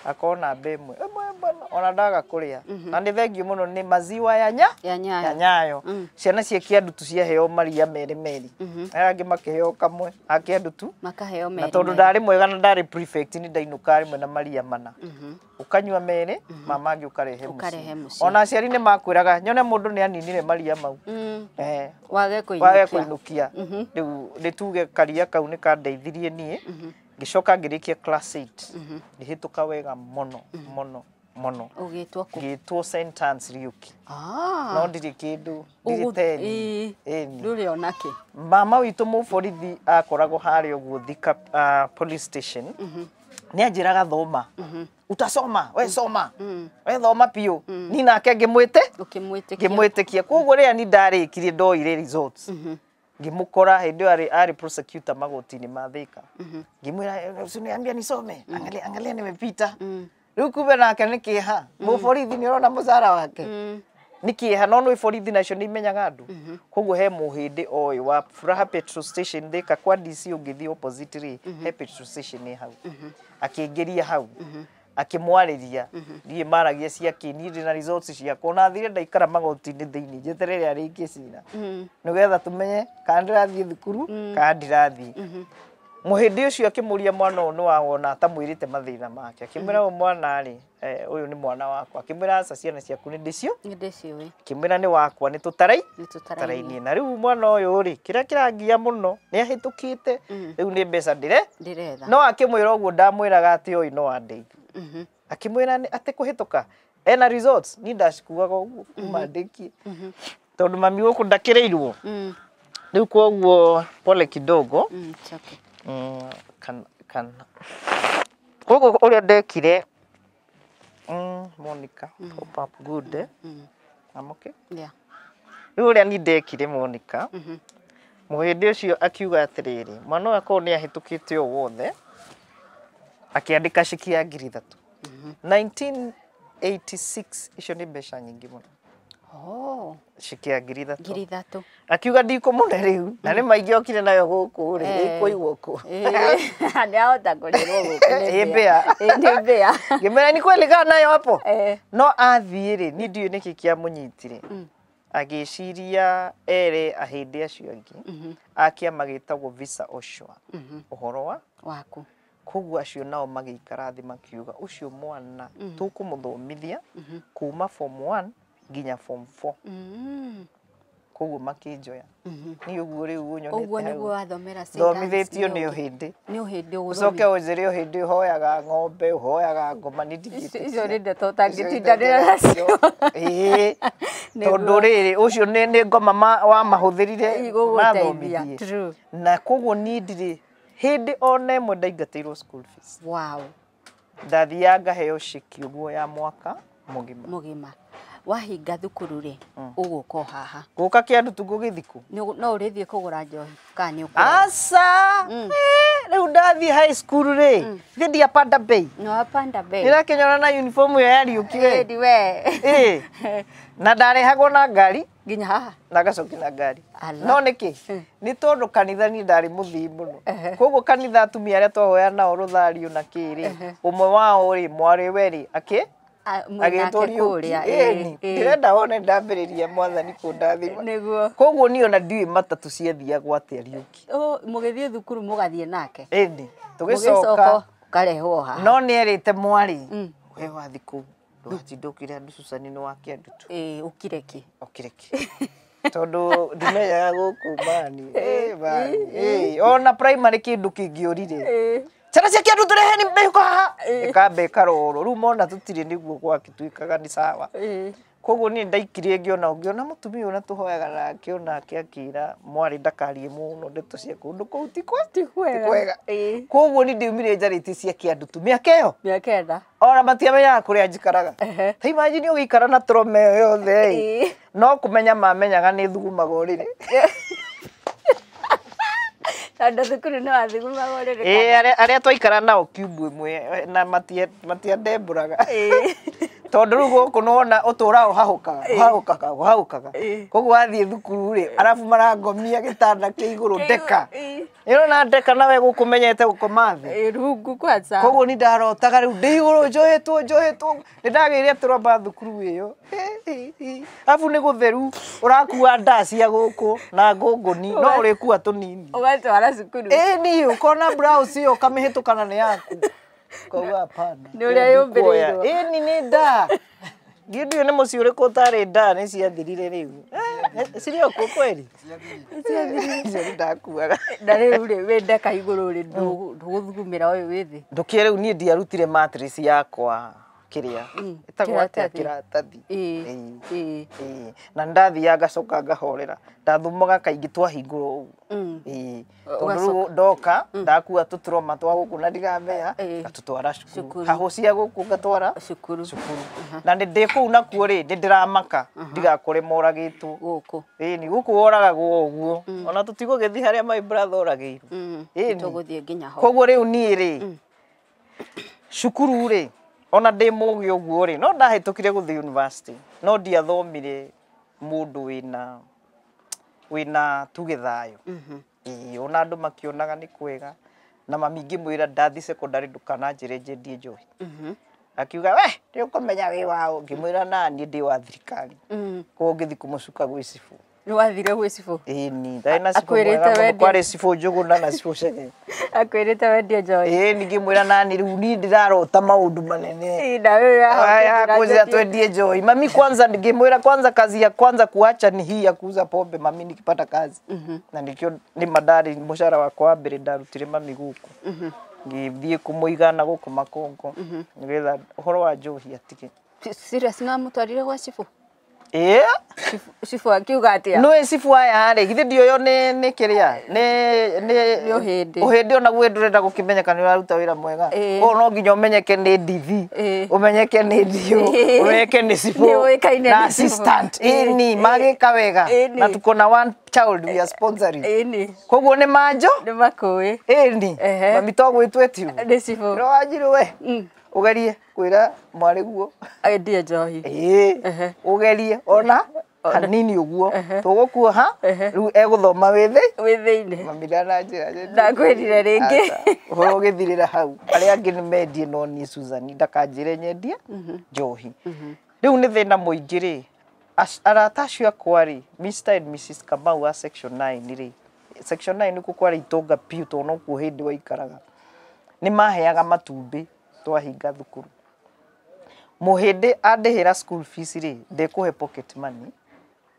Akorwo namba ĩmwe ĩmwe ĩmwe ona ndaga kũrĩa. Na nĩ thengiũ mũno nĩ maziwa ya nya
Ya Nyayo.
ya Nyayo. Ciana cia Kĩandutu ciaheo maria merĩ merĩ. Aya angĩ makĩheo kamwe a Kĩandutu.
Makaheo
Na
merĩ.
tondũ ndarĩ mwega na ndarĩ prefect nĩ ndainũkaga rĩmwe na maria mana. Ũkanyua merĩ mama angĩ ũkarehe
Ũkarehe
mũciĩ.
mũciĩ.
Ona aciari nĩ makwĩraga nyone mũndũ nĩ aninire maria mau.
Wage
Wage
kũinũkia.
kũinũkia. Rĩu nĩ tuge karia kau nĩ kandeithirie niĩ. Ngĩcoka ngĩrĩkia class 8. Ngĩhĩtũka wega mũno mũno mũno.
Ũgĩtwo kũ?
Ngĩtwo St. Anne's Riũki.
Ah.
No ndirĩ kĩndũ, ndirĩ teni. Ĩni.
Ndũrĩ ona kĩ.
Mama witũ mũborithi akoragwo harĩa ũguo Thika police station. Nĩ anjĩraga thoma. Utasoma, we soma. We thoma biũ. Niĩ nake ngĩmwĩte
Ũkĩmwĩtĩkia.
ngĩmwĩtĩkia. Koguo rĩrĩa niĩ ndarĩkirie ndoire results. Ngĩmũkora hĩndĩ ĩyo arĩ prosecutor magoti-inĩ ma Thika. Ngĩmwĩra usiniambia nisome. Angalia angalia nimepita. Rĩu kumbe nake nĩ kĩeha. Mũborithi nĩ ũrona mũcara wake. Nĩ kĩeha no nĩ borithi nacio nĩ imenyaga andũ. Koguo he mũhĩndĩ oĩ wa Furaha petrol station Thika kwa DC ũngĩthiĩ opposite rĩ he petrol station ĩ hau. Akĩingĩria hau. Akĩmwarĩria niĩ maragia cia kĩ niĩ ndĩna results ciakwa ona thire ndaikara magoti-inĩ thĩinĩ njeterere arĩkie cira nĩgetha tũmenye kana ndĩrathiĩ thukuru kana ndirathiĩ. Mũhĩndĩ ũcio akĩmũria mwana ũyũ nĩ wawona atamwĩrĩte mathĩna make akĩmwĩra ũyũ mwana rĩ ũyũ nĩ mwana wakwa akĩmwĩra aca ciana ciaku nĩ ndĩcio
Nĩ ndĩciũĩ.
akĩmwĩra nĩ wakwa nĩ tũtarai
Nĩ tũtarainie.
tũtarainie na rĩu mwana ũyũ rĩ kĩrĩa kĩrangia mũno nĩ ahĩtũkĩte rĩu nĩ mbeca ndĩre
Ndĩretha.
no akĩmwĩra ũguo ndamwĩraga atĩ ũyũ no andeithie. Akĩmwĩra atĩ kũhĩtũka ena results niĩ ndacikuaga ũguo kuma ndĩkie tondũ mami gũkũ ndakĩrĩirwo rĩu koguo pole kidogo.
It's okay.
Kana koguo ũrĩa ndekire Monica pop up good eh? I'm okay.
Yeah.
Rĩu ũrĩa niĩ ndekire Monica mũhĩndĩ ũcio akiuga atĩrĩrĩ mwana ũyũ akorwo nĩ ahĩtũkĩte o wothe akĩandĩka ceki ya 3,000 1986 icio nĩ mbeca nyingĩ mũno.
Oh.
Cikia 3,000.
3,000.
Akiuga ndikũmũne rĩu na nĩ maingĩ okire nayo gũkũ rĩ ĩkũigwo kũ.
Nĩ ahota kũrĩrwo gũkũ
nĩ mbĩa.
Nĩ mbĩa.
Ngĩmwĩra ni kweli kana nayo hapo. No athiĩ rĩ niĩ ndiũĩ nĩkĩ kĩamũnyitire. Agĩciria ere ahĩndĩ acio angĩ a kĩama gĩtagwo Visa Oshwa ũhoro wa
waku.
Koguo acio nao magĩikara thĩ makiuga ũcio mwana tũkũmũthomithia kuma form 1 nginya form 4. Koguo makĩnjoya. Niĩ ũguo rĩu ũnyonete.
Ũguo nĩguo wathomera
thomithĩtio nĩ ũhĩndĩ.
Nĩ ũhĩndĩ
ũcoke ũnjĩre ũhĩndĩ ũhoyaga ng'ombe ũhoyaga ngoma nĩ ndigĩtĩkia.
Icio nĩ ndeto ũtangĩtindanĩra nacio.
Ĩĩ. Tondũ rĩrĩ ũcio nĩ ngoma wamahũthĩrire mathomithie. Na koguo niĩ ndirĩ hĩndĩ ona ĩmwe ndaingatĩirwo school fees.
Wow.
Ndathiaga ngaheo ceki ũguo ya mwaka mũgima.
Mũgima. Wahinga thukuru rĩ ũgũka haha.
Gũka Kĩandutu ngũgĩthiĩ kũ?
No ũrĩthiĩ kũgũra njohi kana nĩ ũkũrora?
Aca. Rĩu ndathiĩ high school rĩ thiĩ ndiapanda bei.
Nĩ wapanda bei.
Ndĩrakĩnyona na uniform ĩyo yariũkire.
Ĩĩ we.
Ĩĩ. Na ndarehagwo na ngari
nginya haha
na ngacokia na ngari. No nĩkĩ? Nĩ tondũ kanitha niĩ ndarĩ mũthii mũno. Koguo kanitha atumia arĩa twahoya nao rũthario na kĩ rĩ ũmwe wao rĩ mwarĩ we rĩ akĩ agĩtwo kũrĩa. Ndĩrenda wone ndambĩrĩria mwathani kũndathima.
Nĩguo.
Koguo niĩ ona ndiũĩ matatũ ciathiagwo atĩa Riũki.
Mũgĩthiĩ thukuru mũgathiĩ nake.
Ĩni. Tũgĩcoka
ũkarehwo haha.
No nĩerĩte mwarĩ we wathiĩ kũu ndũgatinda ũkĩra andũ Susan nĩ wa Kĩandutu.
Ĩĩ ũkire kĩ?
Ũkire kĩ? Tondũ ndimenyaga gũkũ mani. Ĩĩ ona primary kĩndũ kĩngĩũrire. Ciana cia Kĩandutu reheni mĩhuko haha. Ĩkamba ĩkarorwo. Rĩu mona tũtirĩ nĩguo gwakĩtuĩkaga nĩ sawa. Koguo niĩ ndaikirie ngĩona ũngĩona mũtumia ũrĩa tũhoyaga nake onake akĩra mwarĩ ndakarie mũno ndeto cia kũndũ kũu ti kwega. Koguo niĩ ndiumire njarĩtie cia Kĩandutu mĩaka ĩyo.
Mĩaka ĩna.
Ona matiamenyaga kũrĩa njikaraga. Ta imagine ũgĩikara na trauma ĩyo yothe ĩ. No kũmenya mamenyaga nĩ thugumaga ũrĩrĩ.
Tondũ thukuru nĩ wathugumaga ũrĩrĩ.
Ĩĩ arĩa twaikara nao kiumbu ĩmwe na matiandembũraga. Tondũ rĩu gũkũ nĩwona ũtũraga ũhahũkaga ũhahũkaga ũhahũkaga. Koguo wathiĩ thukuru rĩ arabu marangomia gĩtanda kĩa igũrũ ndeka. Ĩrona ndeka nawe gũkũ menyete gũkoma thĩ.
Rungu kwanza.
Koguo niĩ ndarotaga rĩu ndĩ igũrũ njohetwo njohetwo. Nĩ ndagĩire trauma thukuru ĩyo. Arabu nĩ gũtheru ũrakua ndaa cia gũkũ na ngũngũni no ũrĩkua tũnini.
Ũgatwara cukuru.
Ĩĩ niĩ ũkona blouse ĩyo ũkamĩhĩtũkana nĩ yaku. Ukauga hapana.
Nĩ ũrĩa yũmbĩrĩirwo.
Ĩni nĩ ndaa. Ndiũ ndiũĩ nĩ mũciĩ ũrĩkũ ũtarĩ ndaa nĩ ciathirire rĩu. Cirĩ o kuo kweri? Ciathirire. Icio nĩ ndakuaga.
Na rĩu rĩ wĩ ndeka igũrũ rĩ ndũgũthugumĩra ũyũ wĩ thĩ.
Ndũkĩe rĩu niĩ ndiarutire mattress yakwa kĩrĩa. Ĩtagwo atĩa kĩratathi. Ĩĩ. Na ndathiaga ngacoka ngahorera. Ndathumaga kaingĩ twahingũrwo ũguo. Ĩĩ. Tondũ rĩu ndoka ndakua tũtroma twa gũkũ na ndiramenya ngatũtwara cukuru. Hahũ cia gũkũ ngatwara
cukuru.
Na ndĩ kũu nakuo rĩ nĩ ndĩramaka ndigakore moragĩtwo.
Gũkũ.
Ĩĩ gũkũ woragagwo ũguo. Ona tũtigũgĩthiĩ harĩa my brother oragĩirwo.
Ĩĩ tũgũthiĩ nginya ho.
Koguo rĩu niĩ rĩ cukuru rĩ ona ndĩ mũgĩ ũguo rĩ no ndahĩtũkire gũthiĩ university no ndiathomire mũndũ wĩna tuge thayũ. Ĩĩ ona andũ makĩonaga nĩ kwega na mami ngĩmwĩra ndathiĩ secondary ndũkananjĩre njendia njohi. Akiuga we nĩ ũkũmenya wĩ waũ. Ngĩmwĩra naniĩ ndĩ wa thirikari. Koguo ngĩthiĩ kũmũcuka gwĩ cibũ.
Nĩ wathire gwĩ cibũ?
Ĩĩ ni ndarĩ na cibũ mwega mũno kwarĩ cibũ Njũgũna na cibũ Chege.
Akwĩrĩte wendie njohi?
Ĩĩ ni ngĩmwĩra nani rĩu niĩ ndĩrarota maũndũ manene.
Ĩĩ na wewe
kwanza twendie njohi. Mami kwanza ngĩmwĩra kwanza kazi ya kwanza kuacha ni hii ya kuuza pombe mami nikipata kazi. Na nikĩo nĩ mandarĩ mũcara wakwa wa mbere ndarutire mami gũkũ. Ngĩthiĩ kũmũigana gũkũ Makongo nĩgetha ũhoro wa njohi atige.
Serious no amũtwarire gwa cibũ?
Ĩĩ.
Cibũ akiuga atĩa?
Nĩũĩ cibũ aya rĩ githĩ ndioyo nĩ kĩrĩa nĩ
ũhĩndĩ.
Ũhĩndĩ onaguo ndũrenda gũkĩmenyeka nĩ ũraruta wĩra mwega. Koguo no nginya ũmenyeke nĩ DV, ũmenyeke nĩ DO, ũmenyeke nĩ cibũ na assistant. Ĩni magĩka wega na tuko na one child we are sponsoring.
Ĩni.
Koguo nĩ manjo?
Nĩ makũĩ.
Ĩni. Mami to gwĩtwo ĩtiu.
Nĩ cibũ.
No wanjirũ we. Ũgerie kwĩra mwarĩ guo
endie njohi.
Ĩĩ. Ũgerie ona Hanini ũguo tũgũkuoha rĩu egũthoma wĩ
thĩinĩ.
Mami ndananjĩra
Ndakwĩrire rĩngĩ.
Ũhoro ũgĩthirĩra hau. Arĩa angĩ nĩ mendie no niĩ Susan ndakanjĩre nyendie njohi. Rĩu nĩ thĩna mũingĩ rĩ, arata acio akwa rĩ, Mr and Mrs Kamau wa section 9 rĩ, section 9 nĩkuo kwarĩ itonga biũ tondũ nokuo hĩndĩ waikaraga. Nĩ maheaga matumbĩ twahinga thukuru. Mũhĩndĩ andĩhĩra school fees rĩ, ndekũhe pocket money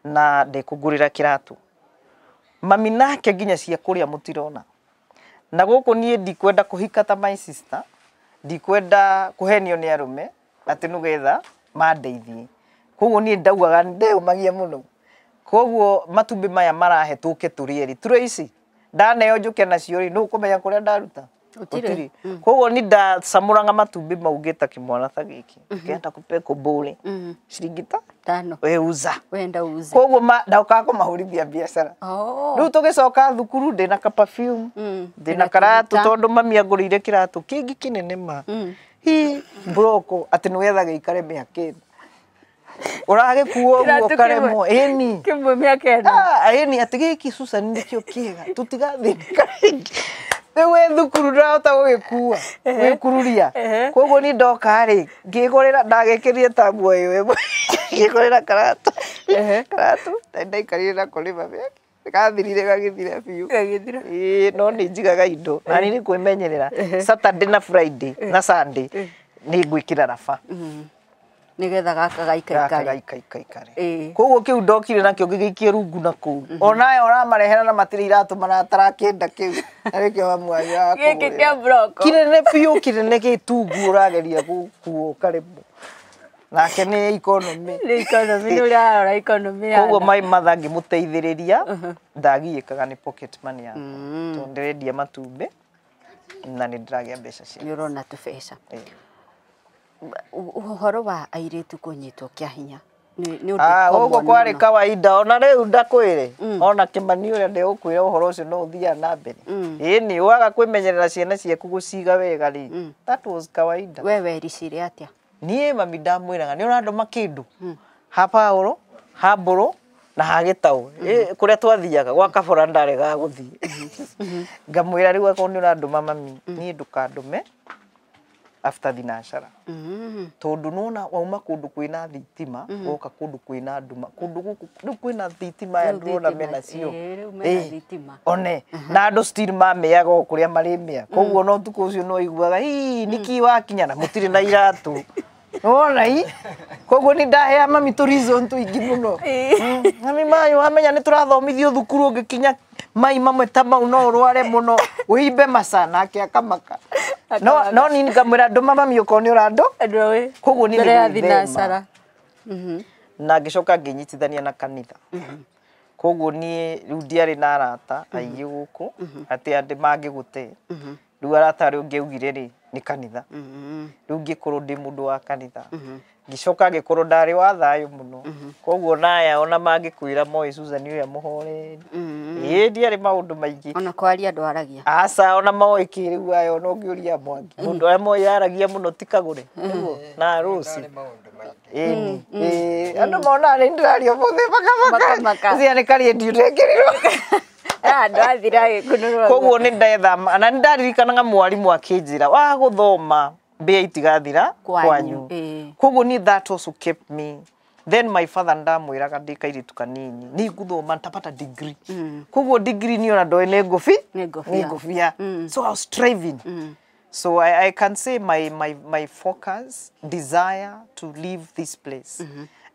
na ndekũngũrĩra kĩratũ. Mami nake nginya cia kũrĩa mũtirona. Na gũkũ niĩ ndikwenda kũhika ta my sister, ndikwenda kũhenio nĩ arũme atĩ nĩgetha mandeithie. Koguo niĩ ndaugaga ndeyũmagia mũno. Koguo matumbĩ maya marahe tũke tũrĩe rĩ, tũrĩ ici ndaneo njũke nacio rĩ, nũ ũkũmenya kũrĩa ndaruta? Gũtirĩ. Koguo ni ndacamũraga matumbĩ mau ngĩta kĩmwana ta gĩkĩ. Kĩenda kũpe kũmbũre. Ciringi ta
Tano.
We uza.
Wenda uze.
Koguo ndaukaga kũmahũrithia biacara. Rĩu tũgĩcoka thukuru ndĩna ka perfume, ndĩna karatũ tondũ mami angũrĩire kĩratũ kĩngĩ kĩnene ma. Hi mburoko atĩ nĩgetha gĩikare mĩaka ĩna. Ũragĩkua ũguo ũkaremwo. Ĩni.
Kĩmwe mĩaka ĩna.
Ĩni atĩ gĩkĩ Susan nĩkĩo kĩega. Tũtigathĩnĩka rĩngĩ. Rĩu wĩ thukuru ndũrahota gũgĩkua, gwĩkururia. Koguo niĩ ndoka rĩ, ngĩgũrĩra ndagĩkĩrire ta nguo ĩyo ĩmwe. Ngĩgũrĩra karatũ. Karatũ na ndaikarire nako nĩ mami. Gathirire gagĩthira biũ.
Gagĩthira.
Ĩĩ no nĩ njigaga indo. Na nĩ kwĩmenyerera. Saturday na Friday na Sunday nĩ ngwĩkĩra raba.
Nĩgetha gaka gaikaikare.
Gaka. Koguo kĩu ndokire nakĩo ngĩgĩikia rungu na kũu. Onayo ũramarehera na matirĩ iratũ maratarakĩenda kĩu. Na nĩkĩo mamu wanyu
Gĩkĩ
akũgũrĩra.
kĩa mburoko.
Kĩnene biũ kĩnene gĩtungu ũrageria gũkuo ũkaremwo. Nake nĩ economy.
Nĩ economy nĩ ũrarora economy ya.
Koguo my mother ngĩmũteithĩrĩria ndagiĩkaga nĩ pocket money yakwa. Tondũ ndĩrendia matumbĩ na nĩ ndĩragĩa mbeca ciakwa.
Nĩ ũrona tũbeca. Ũhoro wa airĩtu kũnyitwo kĩa hinya nĩ ũndũ
gũkũ kwarĩ kawaida ona rĩu ndakwĩre ona Kĩmani ũrĩa ndĩgũkwĩra ũhoro ũcio no ũthiaga na mbere. Ĩni waga kwĩmenyerera ciana ciaku gũciga wega rĩ, that was kawaida.
We wericire atĩa?
Niĩ mami ndamwĩraga nĩ ũrandũma kĩndũ ha Paũlũ, ha Mbũrũ na ha Gĩtaũ. Kũrĩa twathiaga gwa Kabora ndaregaga gũthiĩ. Ngamwĩra rĩu akorwo nĩ ũrandũma mami, niĩ ndũkandũme after thinacara. Tondũ nĩwona wauma kũndũ kwĩna thitima woka kũndũ kwĩna nduma. Kũndũ gũkũ rĩu kwĩna thitima aya ndĩrona mena cio.
Rĩu mena thitima.
One na andũ still mamĩaga o kũrĩa marĩmĩa. Koguo no ũtukũ ũcio no ũiguaga ii nĩkĩ wakinya na mũtirĩ na iratũ. Nĩwona ii? Koguo nĩ ndahea mami tũ reason tũingĩ mũno. Mami maĩ wamenya nĩ tũrathomithio thukuru ũngĩkinya mai mamwe ta mau no ũrware mũno ũimbe maca nake akamaka. No niĩ ngamwĩra ndũma mami okorwo nĩ ũrandũ. Koguo niĩ
mbere
nĩ
ya
gwĩthema.
thinacara.
Na ngĩcoka ngĩnyitithania na kanitha. Koguo niĩ rĩu ndiarĩ na arata aingĩ gũkũ atĩ andĩ mangĩgũte. Rĩu arata arĩa ũngĩaugire rĩ nĩ kanitha. Rĩu ngĩkorwo ndĩ mũndũ wa kanitha. Ngĩcoka ngĩkorwo ndarĩ wa thayũ mũno. Koguo naya ona mangĩkwĩra moĩ Susan ũrĩa mũhoreri. Ĩĩ ndiarĩ maũndũ maingĩ.
Ona kwaria ndwaragia.
Aca ona moĩ kĩ rĩu aya ona ũngĩũria Mwangi. Mũndũ ũrĩa moĩ aragia mũno ti Kagũre. Nĩguo na Rose. Ĩni. Andũ monaga nĩ ndĩraria ũmũthĩ makamaka. Cia nĩ karendio ndekĩrirwo.
Andũ athira gĩkunũrwo.
Koguo nĩ ndethama na nĩ ndaririkanaga mwarimũ akĩnjĩra wa gũthoma mbĩa itigathira kwanyu. Koguo niĩ that also kept me. Then my father ndamwĩraga ndĩ kairĩtu kanini nĩ ngũthoma ntapata degree. Koguo degree niĩ ona ndoĩ nĩ ngũbi
Nĩ
ngũbia. So I was striving. So I can say my focus, desire to leave this place.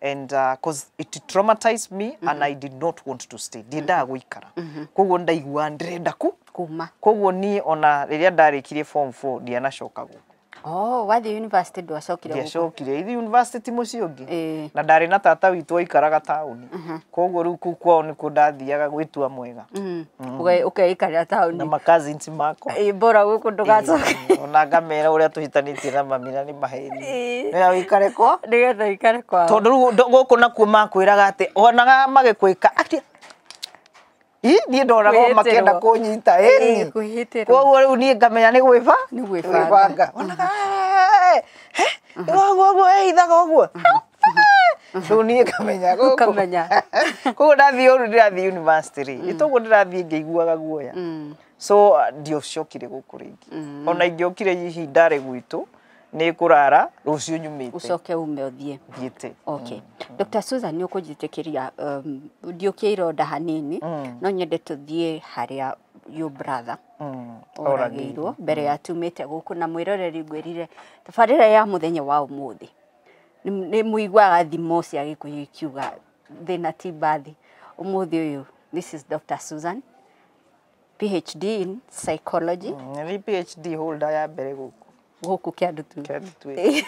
And cause it traumatized me and I did not want to stay. Ndiendaga gũikara. Koguo ndaiguaga ndĩrenda
kuma.
Koguo niĩ ona rĩrĩa ndarĩkirie form 4 ndianacoka gũkũ.
Oh, wathiĩ university ndwacokire gũkũ?
Ndiacokire. Ithuĩ university ti mũciĩ ũngĩ. Na ndarĩ na tata witũ aikaraga taũni. Koguo rĩu kũu kwao nĩkuo ndathiaga gwĩtua mwega.
Ũkeikarĩra taũni.
Na ma cousins makwa.
Bora gũkũ ndũgacoke.
Ona ngamera ũrĩa tũhĩtanĩtie na mami na nĩ maheni. Nĩgetha ũikare kwa?
Nĩgetha ũikare kwao.
Tondũ rĩu gũkũ nakuo makwĩraga atĩ onaga magĩkwĩka atĩ ii niĩ ndonaga o makĩenda kũnyita ĩni. Koguo rĩu niĩ ngamenya nĩ gwĩba?
Nĩ gwĩbanga.
Onaga ũguo ũguo ehithaga ũguo. Rĩu niĩ ngamenya gũkũ.
Ũkamenya.
Koguo ndathiĩ ũru ndĩrathiĩ university rĩ, nĩ toguo ndĩrathiĩ ngĩiguaga guoya. So ndiocokire gũkũ rĩngĩ. Ona ingĩokire hihi ndarĩ gwitũ nĩ kũrara rũciũ nyumĩte.
Ũcoke ume ũthiĩ.
Thiĩte.
Okay. Dr. Susan nĩ ũkũnjĩtĩkĩria ndiũkie ironda hanini no nyende tũthiĩ harĩa your brother oragĩirwo mbere ya tumĩte gũkũ na mwĩroreri ngwĩrire tabarĩra ya mũthenya wa ũmũthĩ nĩ mũiguaga thimo cia Gĩkũyũ ikiuga thĩna ti mbathi. Ũmũthĩ ũyũ this is Dr. Susan, PhD in psychology.
Nĩ PhD holder ya mbere gũkũ.
Gũkũ Kĩandutu.
Kĩandutu.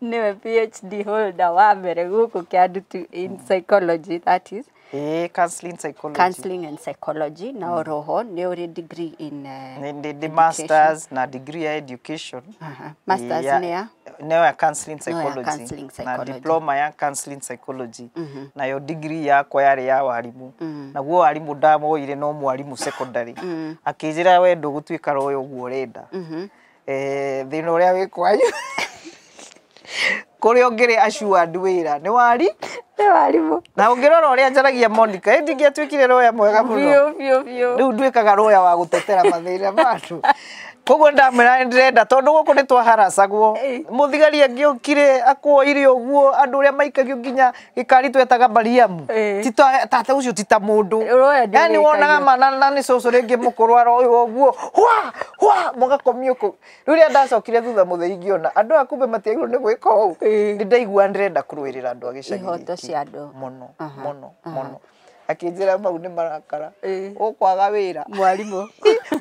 Nĩwe PhD holder wa mbere gũkũ Kĩandutu in psychology, that is.
Counseling psychology.
Counseling and psychology. Na oroho nĩ ũrĩ degree in
Nĩ masters na degree ya education.
Masters nĩ ya?
Nĩyo ya counseling psychology.
Counseling psychology.
Na diploma ya counseling psychology. Nayo degree yakwa yarĩ ya warimu. Naguo warimu ndamoire no mwarimu secondary. Akĩnjĩra we ndũgũtuĩka royo ũguo ũrenda. Thĩna ũrĩa wĩ kwanyu kũrĩa ũngĩrĩ assured wĩra nĩ wari?
Nĩ warimũ.
Na ũngĩrora ũrĩa njaragia Monica, ĩ ndingĩatuĩkire roya mwega mũno.
Biũ biũ biũ.
Rĩu nduĩkaga roya wa gũtetera mathĩna ma andũ. Koguo ndamwĩra nĩ ndĩrenda tondũ gũkũ nĩ twaharacagwo. Mũthigari angĩokire akuoire ũguo andũ ũrĩa maikagio nginya gĩkari twetaga Mariamu. Ti tata ũcio ti ta mũndũ. Yaani wonaga mana na nĩ cũcũ rĩngĩ mũkũrũ aroywo ũguo. Hwa hwa mũgakomio kũu. Rĩu rĩrĩa ndacokire thutha mũtheri ngĩona andũ aya kumbe matiagĩrĩirwo nĩ gwĩka ũũ. Nĩ ndaigua ndĩrenda kũrũĩrĩra andũ a gĩcagi
Ihoto
gĩkĩ.
cia andũ.
Mũno mũno mũno. Akĩnjĩra mau nĩ marakara. Ũkwaga wĩra.
Mwarimũ.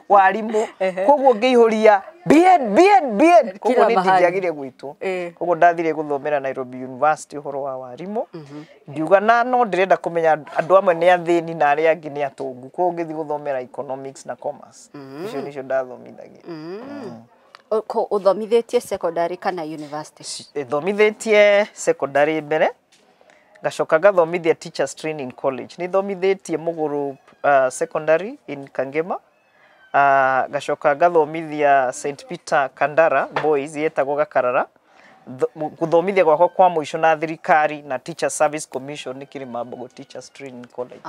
Warimũ. Koguo ngĩihũria BN BN BN. Koguo nĩ ndingĩagire gwĩtwo. Koguo ndathire gũthomera Nairobi University ũhoro wa warimũ. Ngiuga na no ndĩrenda kũmenya andũ amwe nĩ athĩni na arĩa angĩ nĩ atongu. Koguo ngĩthiĩ gũthomera economics na commerce. Icio nĩcio ndathomithagia.
Ũthomithĩtie secondary kana university?
Thomithĩtie secondary mbere. Ngacoka ngathomithia Teachers Training College. Nĩ thomithĩtie Mũgũrũ Secondary in Kangema. Ngacoka ngathomithia St Peter Kandara Boys yetagwo Gakarara. Gũthomithia gwakwa kwa mũico na thirikari na Teacher Service Commission nĩ Kĩrĩmambogo Teachers Training College.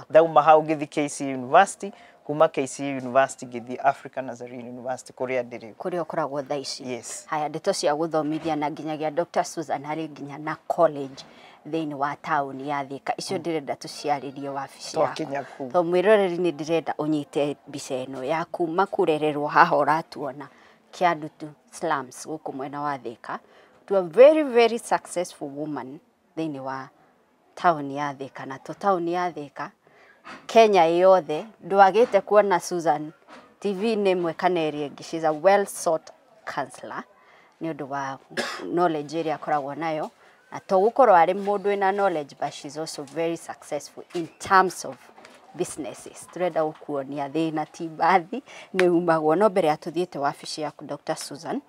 Ndauma hau ngĩthiĩ KC University, kuma KC University ngĩthiĩ African Nazarene University kũrĩa ndĩ rĩu.
Kũrĩa ũkoragwo thaa ici.
Yes.
Haya, ndeto cia gũthomithia na nginyagia Dr. Susan harĩ nginya na college thĩinĩ wa taũni ya Thika. Icio ndĩrenda tũciarĩrie wabici yaku.
Twakinya kũu.
To mwĩroreri nĩ ndĩrenda ũnyite mbica ĩno ya kuma kũrererwo haha ũratuona Kĩandutu slums gũkũ mwena wa Thika to a very very successful woman thĩinĩ wa taũni ya Thika. Na to taũni ya Thika, Kenya yothe ndwagĩte kuona Susan TV-inĩ ĩmwe kana ĩrĩa ĩngĩ. She's a well sought counselor nĩ ũndũ wa knowledge ĩrĩa akoragwo nayo. Na to gũkorwo arĩ mũndũ wĩna knowledge, but she's also very successful in terms of businesses. Turenda gũkuonia thĩna ti mbathi nĩ umagwo. No mbere ya tũthiĩte wabici yaku Dr. Susan,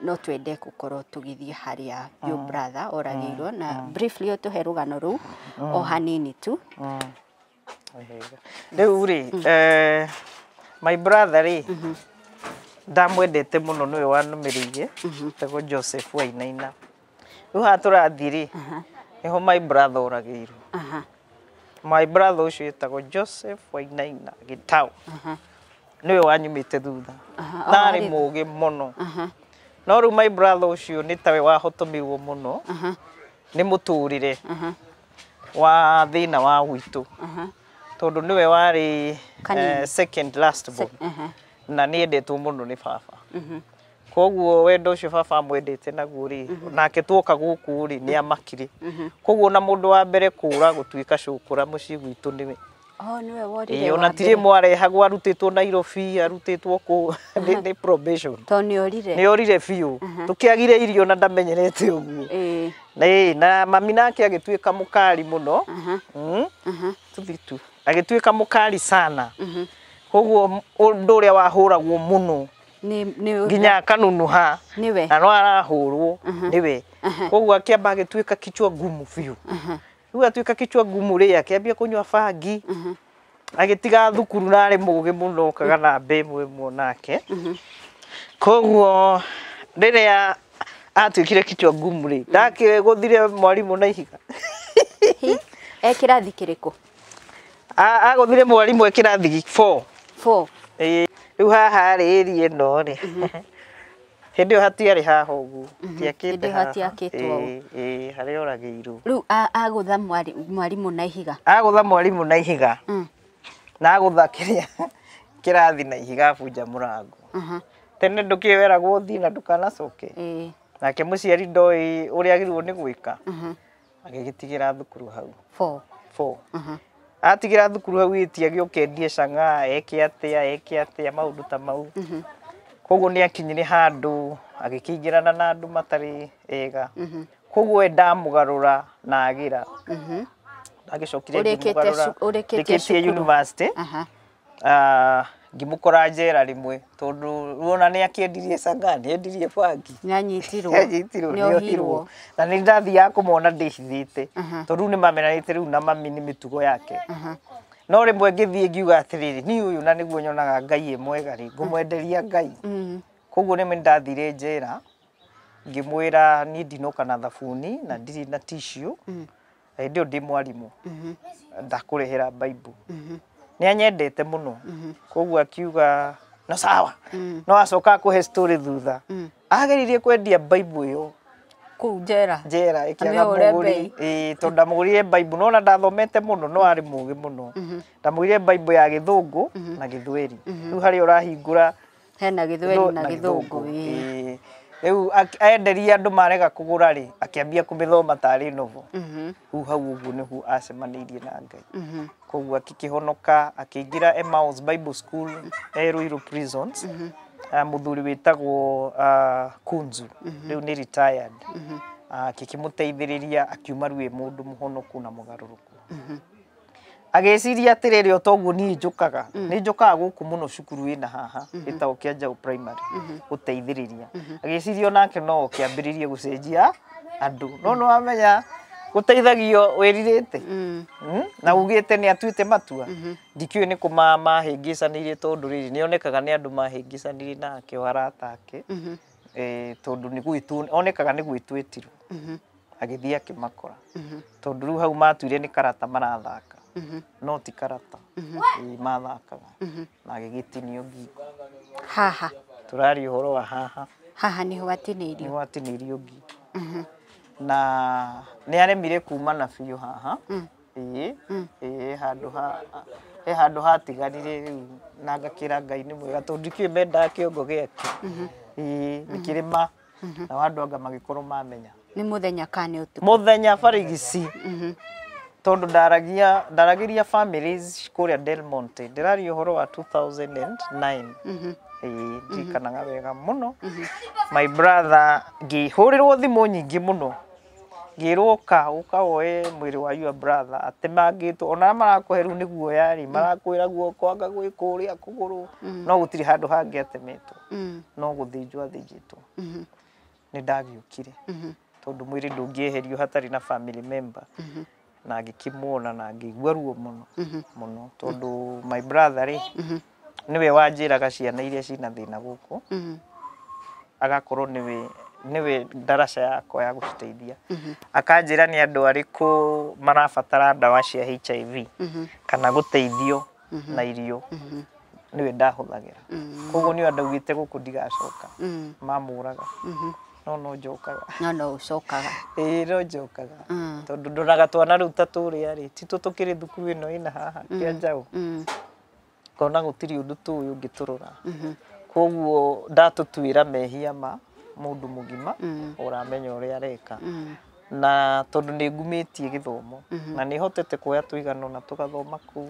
no twende gũkorwo tũgĩthiĩ harĩa your brother oragĩirwo na briefly ũtũhe rũgano rũu o hanini tu.
Rĩu rĩ, my brother rĩ, ndamwendete mũno nĩwe wanũmĩrĩirie, etagwo Joseph Wainaina. Rĩu haha tũrathiĩ rĩ, nĩho my brother oragĩirwo. My brother ũcio etagwo Joseph Wainaina Gĩtaũ. Nĩwe wanyumĩte thutha. Na arĩ mũũgĩ mũno. No rĩu my brother ũcio nĩ tawe wahotomirwo mũno nĩ mũtũrĩre wa thĩna wa gwitũ. Tondũ nĩwe warĩ second last born. Na nĩ endetwo mũno nĩ baba. Koguo wendo ũcio baba amwendete naguo rĩ, nake tuoka gũkũ rĩ nĩ amakire. Koguo na mũndũ wa mbere kũra gũtuĩka cũkũra mũciĩ gwitũ nĩwe.
Nĩwe worire
wa mbere. Ona tirĩ mwarehagwo arutĩtwo Nairobi, arutĩtwo kũ nĩ probation.
Tondũ nĩ orire.
Nĩ orire biũ. Tũkĩagire irio na ndamenyerete ũguo. Na mami nake agĩtuĩka mũkari mũno. Tũthiĩ tu. Agĩtuĩka mũkari sana. Koguo ũndũ ũrĩa wahũragwo mũno nginya akanunuha
nĩwe
na no arahũrwo nĩwe. Koguo akĩamba agĩtuĩka kichwa ngumu biũ. Rĩu atuĩka kichwa ngumu rĩ, akĩambia kũnyua bangi, agĩtiga thukuru na arĩ mũũgĩ mũno okaga namba ĩmwe ĩmwe nake. Koguo rĩrĩa Atuĩkire kichwa ngumu rĩ, ndakĩgũthire mwarimũ na ihiga.
E kĩrathi kĩrĩkũ?
Agũthire mwarimũ e kĩrathi 4.
4.
Ĩĩ, rĩu haha rĩ area ĩno rĩ, hĩndĩ ĩyo hatiarĩ haha ũguo, tiakĩte
Hĩndĩ ĩyo
haha.
hatiakĩtwo ũũ.
Ĩĩ, harĩa oragĩirwo.
Rĩu agũtha mwarimũ na ihiga.
Agũtha mwarimũ na ihiga. Na agũtha kĩrĩa kĩrathi na ihiga abunja mũrango. Tene ndũkĩweragwo ũthiĩ na ndũkanacoke. Nake mũciari ndoĩ ũrĩa agĩrĩirwo nĩ gwĩka. Agĩgĩtigĩra thukuru hau.
4.
4. Atigĩra thukuru hau ĩti agĩũka endie cang'aa, eke atĩa, eke atĩa, maũndũ ta mau. Koguo nĩ akinyire handũ agĩkĩingĩrana na andũ matarĩ ega. Koguo we ndamũgarũra na agĩra. Agĩcokire ngĩmũgarũra.
Ũrĩkĩtie
Ndĩkĩtie
cukuru.
university. Ngĩmũkora njera rĩmwe tondũ wona nĩ akĩendirie cang'aa, nĩ endirie bangi.
Nĩ anyitirwo.
Nĩ anyitirwo,
Nĩ ohirwo.
Na nĩ ndathiaga kũmwona ndĩhithĩte. Tondũ rĩu nĩ mamenyanĩte rĩu na mami nĩ mĩtugo yake. No rĩmwe ngĩthiĩ ngiuga atĩrĩrĩ, niĩ ũyũ na nĩguo nyonaga Ngai ĩ mwega rĩ, ngũmwenderia Ngai. Koguo rĩmwe nĩndathire njera, ngĩmwĩra niĩ ndinoka na thabuni na ndirĩ na tissue. Hĩndĩ ĩyo ndĩ mwarimũ. Ndakũrehera Bible. Nĩ anyendete mũno. Koguo akiuga no sawa. No acoka akũhe story thutha. Ageririe kwendia Bible ĩyo
Kũu njera.
njera ĩkĩaga
Amĩhũre
mũgũri.
mbei.
Ĩĩ, tondũ ndamũgũrire Bible, nona ndathomete mũno no arĩ mũgĩ mũno. Ndamũgũrire Bible ya Gĩthũngũ na Gĩthweri. Rĩu harĩa ũrahingũra
Hena Gĩthweri na Gĩthũngũ.
Ĩĩ. Rĩu enderia andũ marega kũgũra rĩ, akĩambia kũmĩthoma tarĩ novel. Rĩu hau ũguo nĩguo acemanĩirie na Ngai. Koguo akĩkĩhonoka, akĩingĩra Emmaus Bible School e Ruiru Prisons. Mũthuri wĩtagwo Kunzu, rĩu nĩ retired. Akĩkĩmũteithĩrĩria akiuma rĩu ĩ mũndũ mũhonoku na mũgarũrũku. Agĩciria atĩrĩrĩ, o toguo niĩ njũkaga, nĩ njũkaga gũkũ mũno cukuru ĩna haha ĩtagwo Kĩanjaũ Primary gũteithĩrĩria. Agĩciria onake no oke ambĩrĩrie gũcenjia andũ. No nĩ wamenya gũteithagio wĩrirĩte na ugĩte nĩ atuĩte matua. Ndikĩũĩ nĩ kũ mahĩngĩcanĩirie tondũ rĩrĩ nĩ onekaga nĩ andũ mahĩngĩcanirie nake o arata ake. Tondũ nĩ gwĩtwo, onekaga nĩ gwĩtwo etirwo. Agĩthiĩ akĩmakora. Tondũ rĩu hau matuire nĩ karata marathaka. No ti karata. Ĩĩ, mathakaga. Na agĩgĩtinio ngingo.
Haha.
Tũraria ũhoro wa haha.
Haha nĩho atinĩirio.
Nĩho atinĩirio ngingo. Na nĩ aremire kuma na biũ haha. Ĩĩ, ĩĩ, handũ ha he handũ hatigarire rĩu na ngakĩra Ngai nĩ mwega tondũ ndikĩũĩ mendaga kĩongo gĩake. Ĩĩ, nĩ kĩrĩma. Nao andũ anga magĩkorwo mamenya.
Nĩ mũthenya kana nĩ ũtukũ?
Mũthenya barigici. Tondũ ndaragĩria families kũrĩa Del Monte. Ndĩraria ũhoro wa 2009. Ĩĩ, ndirikanaga wega mũno. My brother ngĩhũrĩrwo thimũ nyingĩ mũno. Ngĩrwo ũka, ũka woe mwĩrĩ wa your brother atemangĩtwo. Ona arĩa marakũhe rĩu nĩ guoya rĩ, marakwĩra guoko anga gwĩ kũrĩa kũgũrũ. No gũtirĩ handũ hangĩ atemetwo. No gũthĩnjwo athĩnjĩtwo. Nĩ ndagĩũkire. Tondũ mwĩrĩ ndũngĩeherio hatarĩ na family member. Na ngĩkĩmuona na ngĩigua ruo mũno mũno tondũ my brother rĩ, nĩwe wanjĩraga ciana iria ciĩna thĩna gũkũ. Agakorwo nĩwe ndaraca yakwa ya gũciteithia. Akanjĩra nĩ andũ arĩkũ marabatara ndawa cia HIV kana gũteithio na irio. Nĩwe ndahũthagĩra. Koguo nĩwe ndaugĩte gũkũ ndigacoka. Mamũraga. No no njokaga.
No no ũcokaga.
Ĩĩ, no njokaga. Tondũ ndonaga twana rĩu ta tũrĩa rĩ, ti tũ tũkĩrĩ thukuru ĩno ĩna haha Kĩanjaũ. Ngona gũtirĩ ũndũ tũĩ ũngĩtũrora. Koguo ndatũtuĩra mehia ma mũndũ mũgima ũramenya ũrĩa areka. Na tondũ nĩ ngumĩtie gĩthomo na nĩ hotete kuoya tũigana ũna tũgathoma kũu.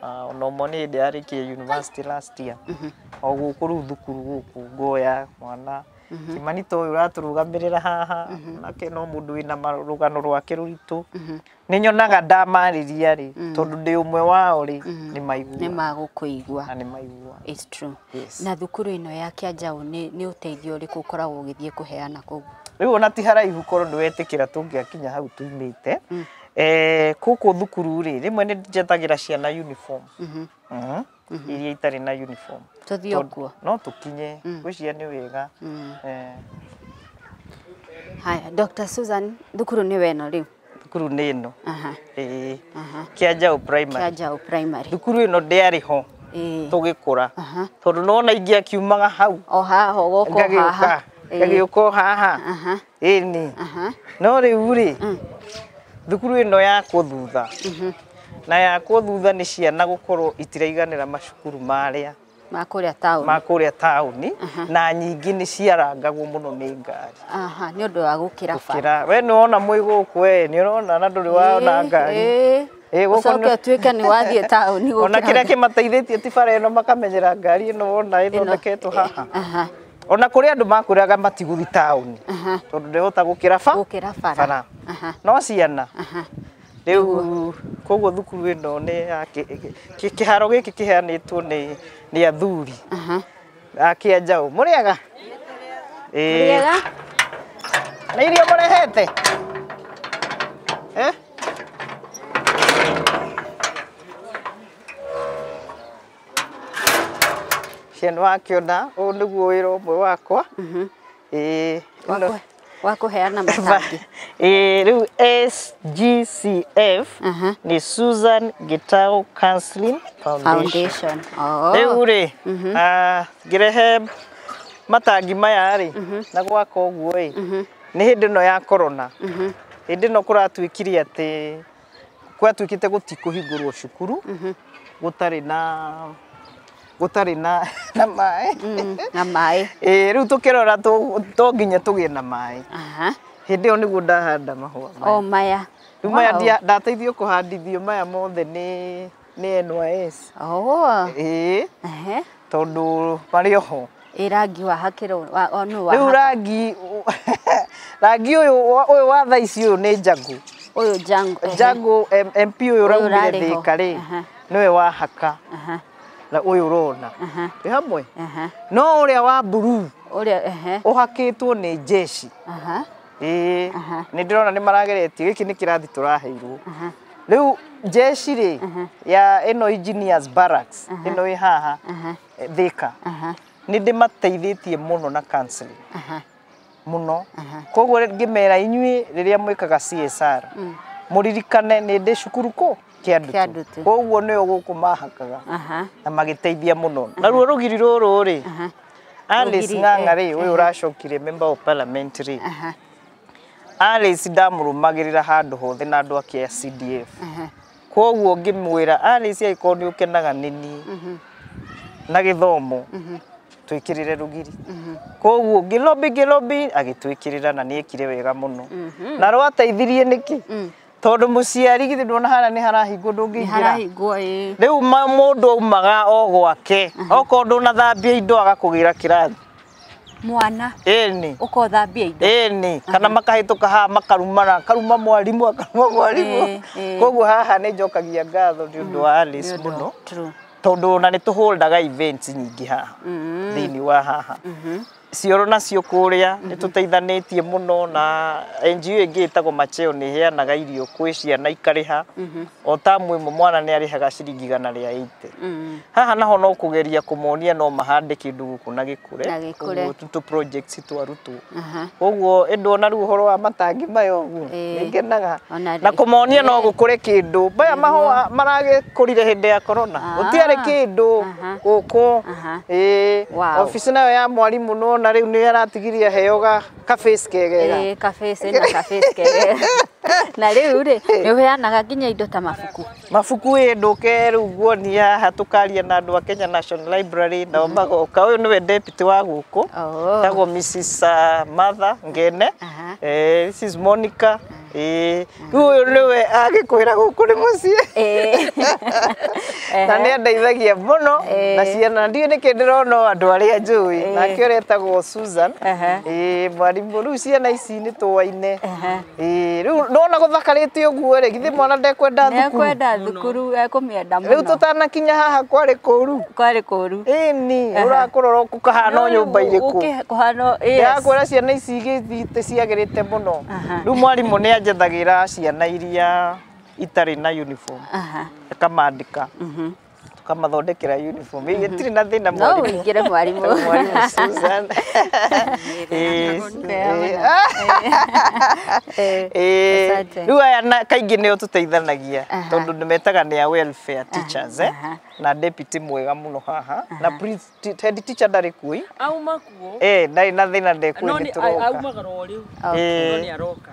Ona ũmwe nĩ hĩndĩ yarĩkirie university last year. O gũkũ rĩu thukuru gũkũ ngoya mwana Kimani ta ũyũ ũratũrũgamĩrĩra haha, nake no mũndũ wĩna rũgano rwake rũritũ. Nĩ nyonaga ndamarĩria rĩ, tondũ ndĩ ũmwe wao rĩ, nĩ maiguaga.
Nĩ magũkũigua.
Na nĩ maiguaga.
It's true.
Yes.
Na thukuru ĩno ya Kĩanjaũ nĩ ũteithio ũrĩkũ ũkoragwo ũgĩthiĩ kũheana kũu?
Rĩu ona ti haraihu korwo nĩ wetĩkĩra tũngĩakinya hau tumĩte. Gũkũ thukuru rĩ, rĩmwe nĩ njethagĩra ciana uniform. Iria itarĩ na uniform.
Tũthiĩ o kuo?
No tũkinye, ngwĩciria nĩ wega.
Haya, Dr. Susan, thukuru nĩ weno rĩu?
Thukuru nĩ ĩno.
Aha.
Ĩĩ.
Aha.
Kĩanjaũ Primary.
Kĩanjaũ Primary.
Thukuru ĩno ndĩarĩ ho tũgĩkũra.
Aha.
Tondũ nĩwona ingĩ akiumaga hau.
O haha ũgoka o haha.
Ngagĩũka o haha.
Aha.
Ĩni.
Aha.
No rĩu rĩ, thukuru ĩno yakwo thutha. Na yakwo thutha nĩ ciana gũkorwo itiraiganĩra macukuru marĩa
Ma kũrĩa taũni.
Ma kũrĩa taũni. Na nyingĩ nĩ ciarangagwo mũno nĩ ngari.
Aha, nĩ ũndũ wa gũkĩra bara.
We nĩ wona mwĩ gũkũ we, nĩ ũrona na ndũrĩ waona ngari.
Ũcoke ũtuĩke nĩ wathiĩ taũni gũkĩra.
Ona kĩrĩa kĩmateithĩtie ti bara ĩno makamenyera ngari ĩno wona ĩthondeketwo haha.
Aha.
Ona kũrĩ andũ makwĩraga matigũthiĩ taũni. Tondũ ndĩhota gũkĩra
Gũkĩra bara.
bara. No ciana. Rĩu koguo thukuru ĩno nĩ ya kĩharo gĩkĩ kĩheanĩtwo nĩ athuri. A Kĩanjaũ. Mũrĩega?
Mũrĩega?
Na irio mũrehete? Eh? Ciana wakĩona ũyũ nĩguo wĩra ũmwe wakwa. Ĩĩ.
Wa kũheana matangi.
Rĩu SGCF nĩ Susan Gitau Counseling
Foundation.
Rĩu rĩ, ngĩrehe matangi maya rĩ, na gwaka ũguo ĩ, nĩ hĩndĩ ĩno ya corona. Hĩndĩ ĩno kũratuĩkire atĩ gwatuĩkĩte gũtikũhingũrwo cukuru gũtarĩ na maĩ.
Na maĩ.
Rĩu tũkĩrora to nginya tũgĩe na maĩ.
Aha.
Hĩndĩ ĩyo nĩguo ndahanda mahũa maya.
O maya.
Rĩu maya ndateithio kũhandithio maya mothe nĩ NYS.
Oh.
Ĩĩ. Tondũ marĩ oho.
Ĩ rangi wahakĩrwo nũ wahaka?
Rĩu rangi ũyũ wa thaa ici ũyũ nĩ Njagu.
Ũyũ Njagu.
Njagu MP ũyũ ũraumire Thĩka rĩ, nĩwe wahaka. Na ũyũ ũrona. Wĩ hamwe? No ũrĩa wa blue ũhakĩtwo nĩ jeshi. Ĩĩ. Nĩ ndĩrona nĩ marageretie gĩkĩ nĩ kĩrathi tũraheirwo. Rĩu jeshi rĩ ya ĩno Engineers Barracks ĩno ĩ haha Thĩka. Nĩ ndĩmateithĩtie mũno na counseling. Mũno. Koguo ngĩmera inyuĩ rĩrĩa mwĩkaga CSR mũririkane nĩ ndĩ cukuru kũ Kĩandutu. Koguo nĩo gũkũ mahakaga. Na magĩteithia mũno. Naruo rũgiri rũrũ rĩ, Alice Ng'ang'a rĩ, ũyũ ũracokire member of parliament rĩ, Alice ndamũrũmagĩrĩra handũ hothe na andũ ake a CDF. Koguo ngĩmwĩra Alice angĩkorwo nĩ ũkenaga nĩ niĩ na gĩthomo twĩkĩrĩre rũgiri. Koguo ngĩlobby agĩtwĩkĩrĩra na nĩekire wega mũno. Na rwateithirie nĩkĩ? Tondũ mũciari githĩ ndwona harĩa nĩ harahingwo ndũngĩingĩra.
Harahingwo ĩĩ.
Rĩu mũndũ aumaga o gwake okorwo ndũnathambia indo agakũgĩra kĩrathi.
Mwana.
Ĩni.
Ũkothambia indo.
Ĩni. Kana makahĩtũka haha makarumana, akaruma mwarimũ, akaruma mwarimũ. Koguo haha nĩ njokagia ngatho nĩ ũndũ wa Alice mũno. Tondũ ona nĩ tũholdaga events nyingĩ haha thĩinĩ wa haha. Cioro nacio kũrĩa nĩ tũteithanĩtie mũno na NGO ĩngĩ ĩtagwo Macheo nĩ ĩheanaga irio kwĩ ciana ikarĩha. O tamu ĩmwe mwana nĩ arĩhaga ciringi 180. Haha naho no kũgeria kũmonia no mahande kĩndũ gũkũ na gĩkũre. Koguo tũ projects twarutwo. Koguo ĩndona rĩu ũhoro wa matangi maya ũguo nĩ ngenaga. Na kũmonia no gũkũre kĩndũ. Maya mahũa maragĩkũrire hĩndĩ ya corona. Gũtiarĩ kĩndũ gũkũ. Ĩĩ. Obici nayo ya mwarimũ nona rĩu nĩ aratigirie heo ga kaface kegega.
Ĩĩ, kaface na kaface kegega. Na rĩu rĩ, nĩ ũheanaga nginya indo ta mabuku.
Mabuku ĩ ndũke rĩu nguonia haha tũkaria na andũ a Kenya National Library nao magoka. Ũyũ nĩwe deputy wa gũkũ. Etagwo Mrs. Martha Ngene. This is Monica. Rĩu ũyũ nĩwe agĩkwĩra gũkũ nĩ mũciĩ. Na nĩ andeithagia mũno na ciana ndiũĩ nĩkĩ ndĩrona o andũ arĩa njũĩ. Nake ũrĩa etagwo Susan. Mwarimũ rĩu ciana ici nĩ tũaine. Rĩu ndona gũthakarĩte ũguo rĩ, githĩ mwana ndekwenda thukuru?
Nĩekwenda thukuru, ekũmĩenda mũno.
Rĩu tũtanakinya haha kwarĩ kũru.
Kwarĩ kũru.
Ĩni, ũrakũrora gũkahana o nyũmba irĩkũ.
Kũhana, yes.
Ndĩrakwĩra ciana ici igĩthiĩte ciagĩrĩte mũno. Rĩu mwarimũ nĩ anjethagĩra ciana iria itarĩ na uniform. Akamandĩka. Tukamathondekera uniform. Ĩtirĩ na thĩna mwarimu.
No ũingĩre mwarimu.
Mwarimu Susan. Rĩu aya kaingĩ nĩo tũteithanagia tondũ nĩmetaga nĩ a welfare teachers na deputy mwega mũno haha na head teacher ndarĩ kuo.
Auma kuo.
Ndarĩ na thĩna ndekuo nĩ tũroka.
Aumagara o rĩu. No nĩ aroka.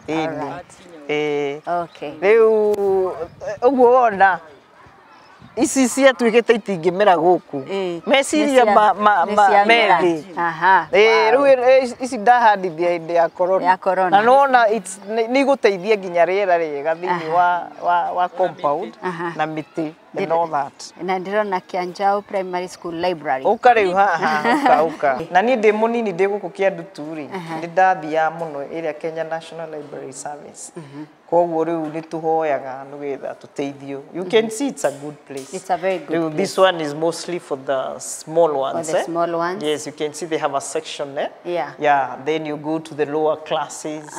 Rĩu ũguo wona ici ciatuĩkĩte itingĩmera gũkũ meciria methi rĩu ici ndahandithia hĩndĩ ya corona na nĩwona nĩ igũteithia nginya rĩera rĩega thĩinĩ wa compound na mĩtĩ and all that.
Na ndĩrona Kianjau Primary School Library.
Ũka rĩu haha ũka na niĩ ndĩ mũnini ndĩ gũkũ Kĩandutu rĩ nĩ ndathiaga mũno ĩrĩa Kenya National Library Service. Koguo rĩu nĩ tũhoyaga nĩgetha tũteithio. You can see it's a good place.
It's a very good place.
This one is mostly for the small ones.
For the small ones.
Yes, you can see they have a section there.
Yeah.
Yeah, then you go to the lower classes.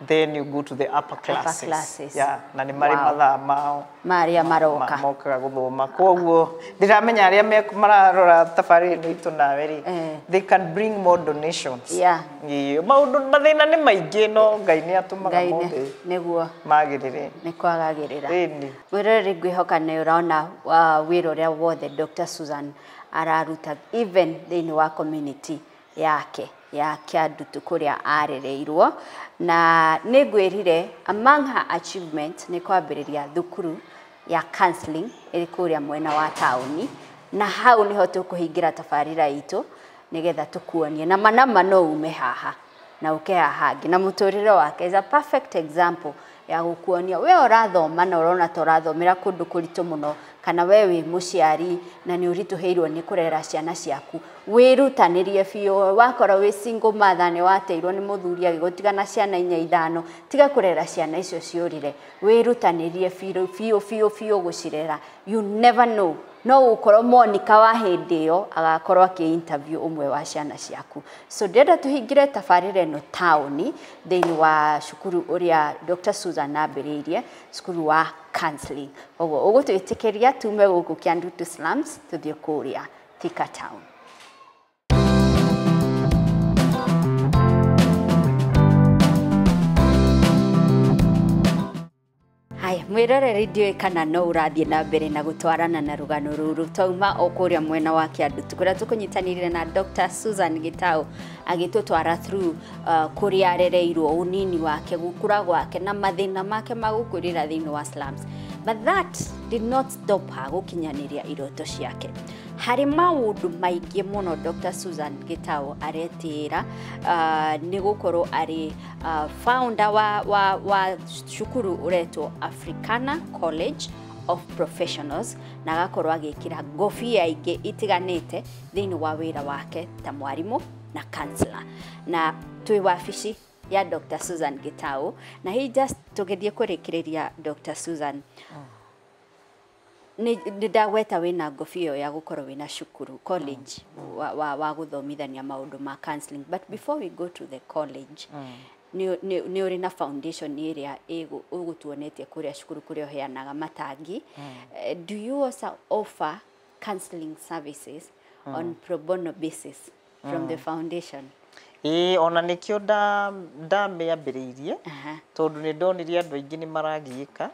Then you go to the upper classes.
Upper classes.
Yeah, na nĩ marĩ mathaa mao.
Marĩa maroka.
Mokaga gũthoma. Koguo ndiramenya arĩa mararora tabarĩra ĩno itũ nawe rĩ, they can bring more donations.
Yeah.
Maũndũ mathĩna nĩ maingĩ no Ngai nĩ atũmaga mothe.
Nĩguo.
Magĩrĩre.
Nĩ kwagagĩrĩra. Mwĩroreri ngwĩhoka nĩ ũrona wĩra ũrĩa wothe Dr. Susan araruta even thĩinĩ wa community yake ya Kĩandutu kũrĩa arereirwo. Na nĩ ngwĩrire among her achievement nĩ kwambĩrĩria thukuru ya counseling ĩrĩ kũrĩa mwena wa taũni, na hau nĩho tũkũhingĩra tabarĩra itũ nĩgetha tũkuonie na manama no ume haha na uke haha hangĩ. Na mũtũrĩre wake is a perfect example ya gũkuonia we ũrathoma na ũrona ta ũrathomera kũndũ kũritũ mũno, kana we wĩ mũciari na nĩ ũritũhĩirwo nĩ kũrera ciana ciaku, wĩrutanĩrie biũ. Wakorwo wĩ single mother nĩ wateirwo nĩ mũthuri agĩgũtiga na ciana 4 5, tiga kũrera ciana icio ciũrire, wĩrutanĩrie biũ biũ biũ biũ gũcirera. You never know, no ũkorwo Monica wa hĩndĩ ĩyo agakorwo akĩ interview ũmwe wa ciana ciaku. So ndĩrenda tũhingĩre tabarĩra ĩno taũni thĩinĩ wa cukuru ũrĩa Dr. Susan ambĩrĩirie, cukuru wa counseling. Ũguo ũgũtwĩtĩkĩria tume gũkũ Kĩandutu slums tũthiĩ kũrĩa Thika town. Mwĩroreri ndiũĩ kana no ũrathiĩ na mbere na gũtwarana na rũgano rũrũ twauma o kũrĩa mwena wa Kĩandutu kũrĩa tũkũnyitanĩire na Dr. Susan Gitau agĩtũtwara through kũrĩa arereirwo, ũnini wake, gũkũra gwake na mathĩna make ma gũkũrĩra thĩinĩ wa slums. But that did not stop her gũkinyanĩria iroto ciake. Harĩ maũndũ maingĩ mũno Dr. Susan Gitau aretĩĩra nĩ gũkorwo arĩ founder wa cukuru ũretwo Africana College of Professionals, na agakorwo agĩkĩra ngobia ingĩ itiganĩte thĩinĩ wa wĩra wake ta mwarimũ na counselor. Na twĩ wabici ya Dr. Susan Gitau, na hii just tũgĩthiĩ kũrĩkĩrĩria Dr. Susan, nĩ ndagweta wĩna ngobia ĩyo ya gũkorwo wĩna cukuru college wa gũthomithania maũndũ ma counseling, but before we go to the college nĩ ũrĩ na foundation ĩrĩa ũgũtuonetie kũrĩa cukuru kũrĩa ũheanaga matangi. Do you also offer counseling services on pro bono basis from the foundation?
Ĩĩ, ona nĩkĩo ndamĩambĩrĩirie tondũ nĩ ndonire andũ aingĩ nĩ maragiĩka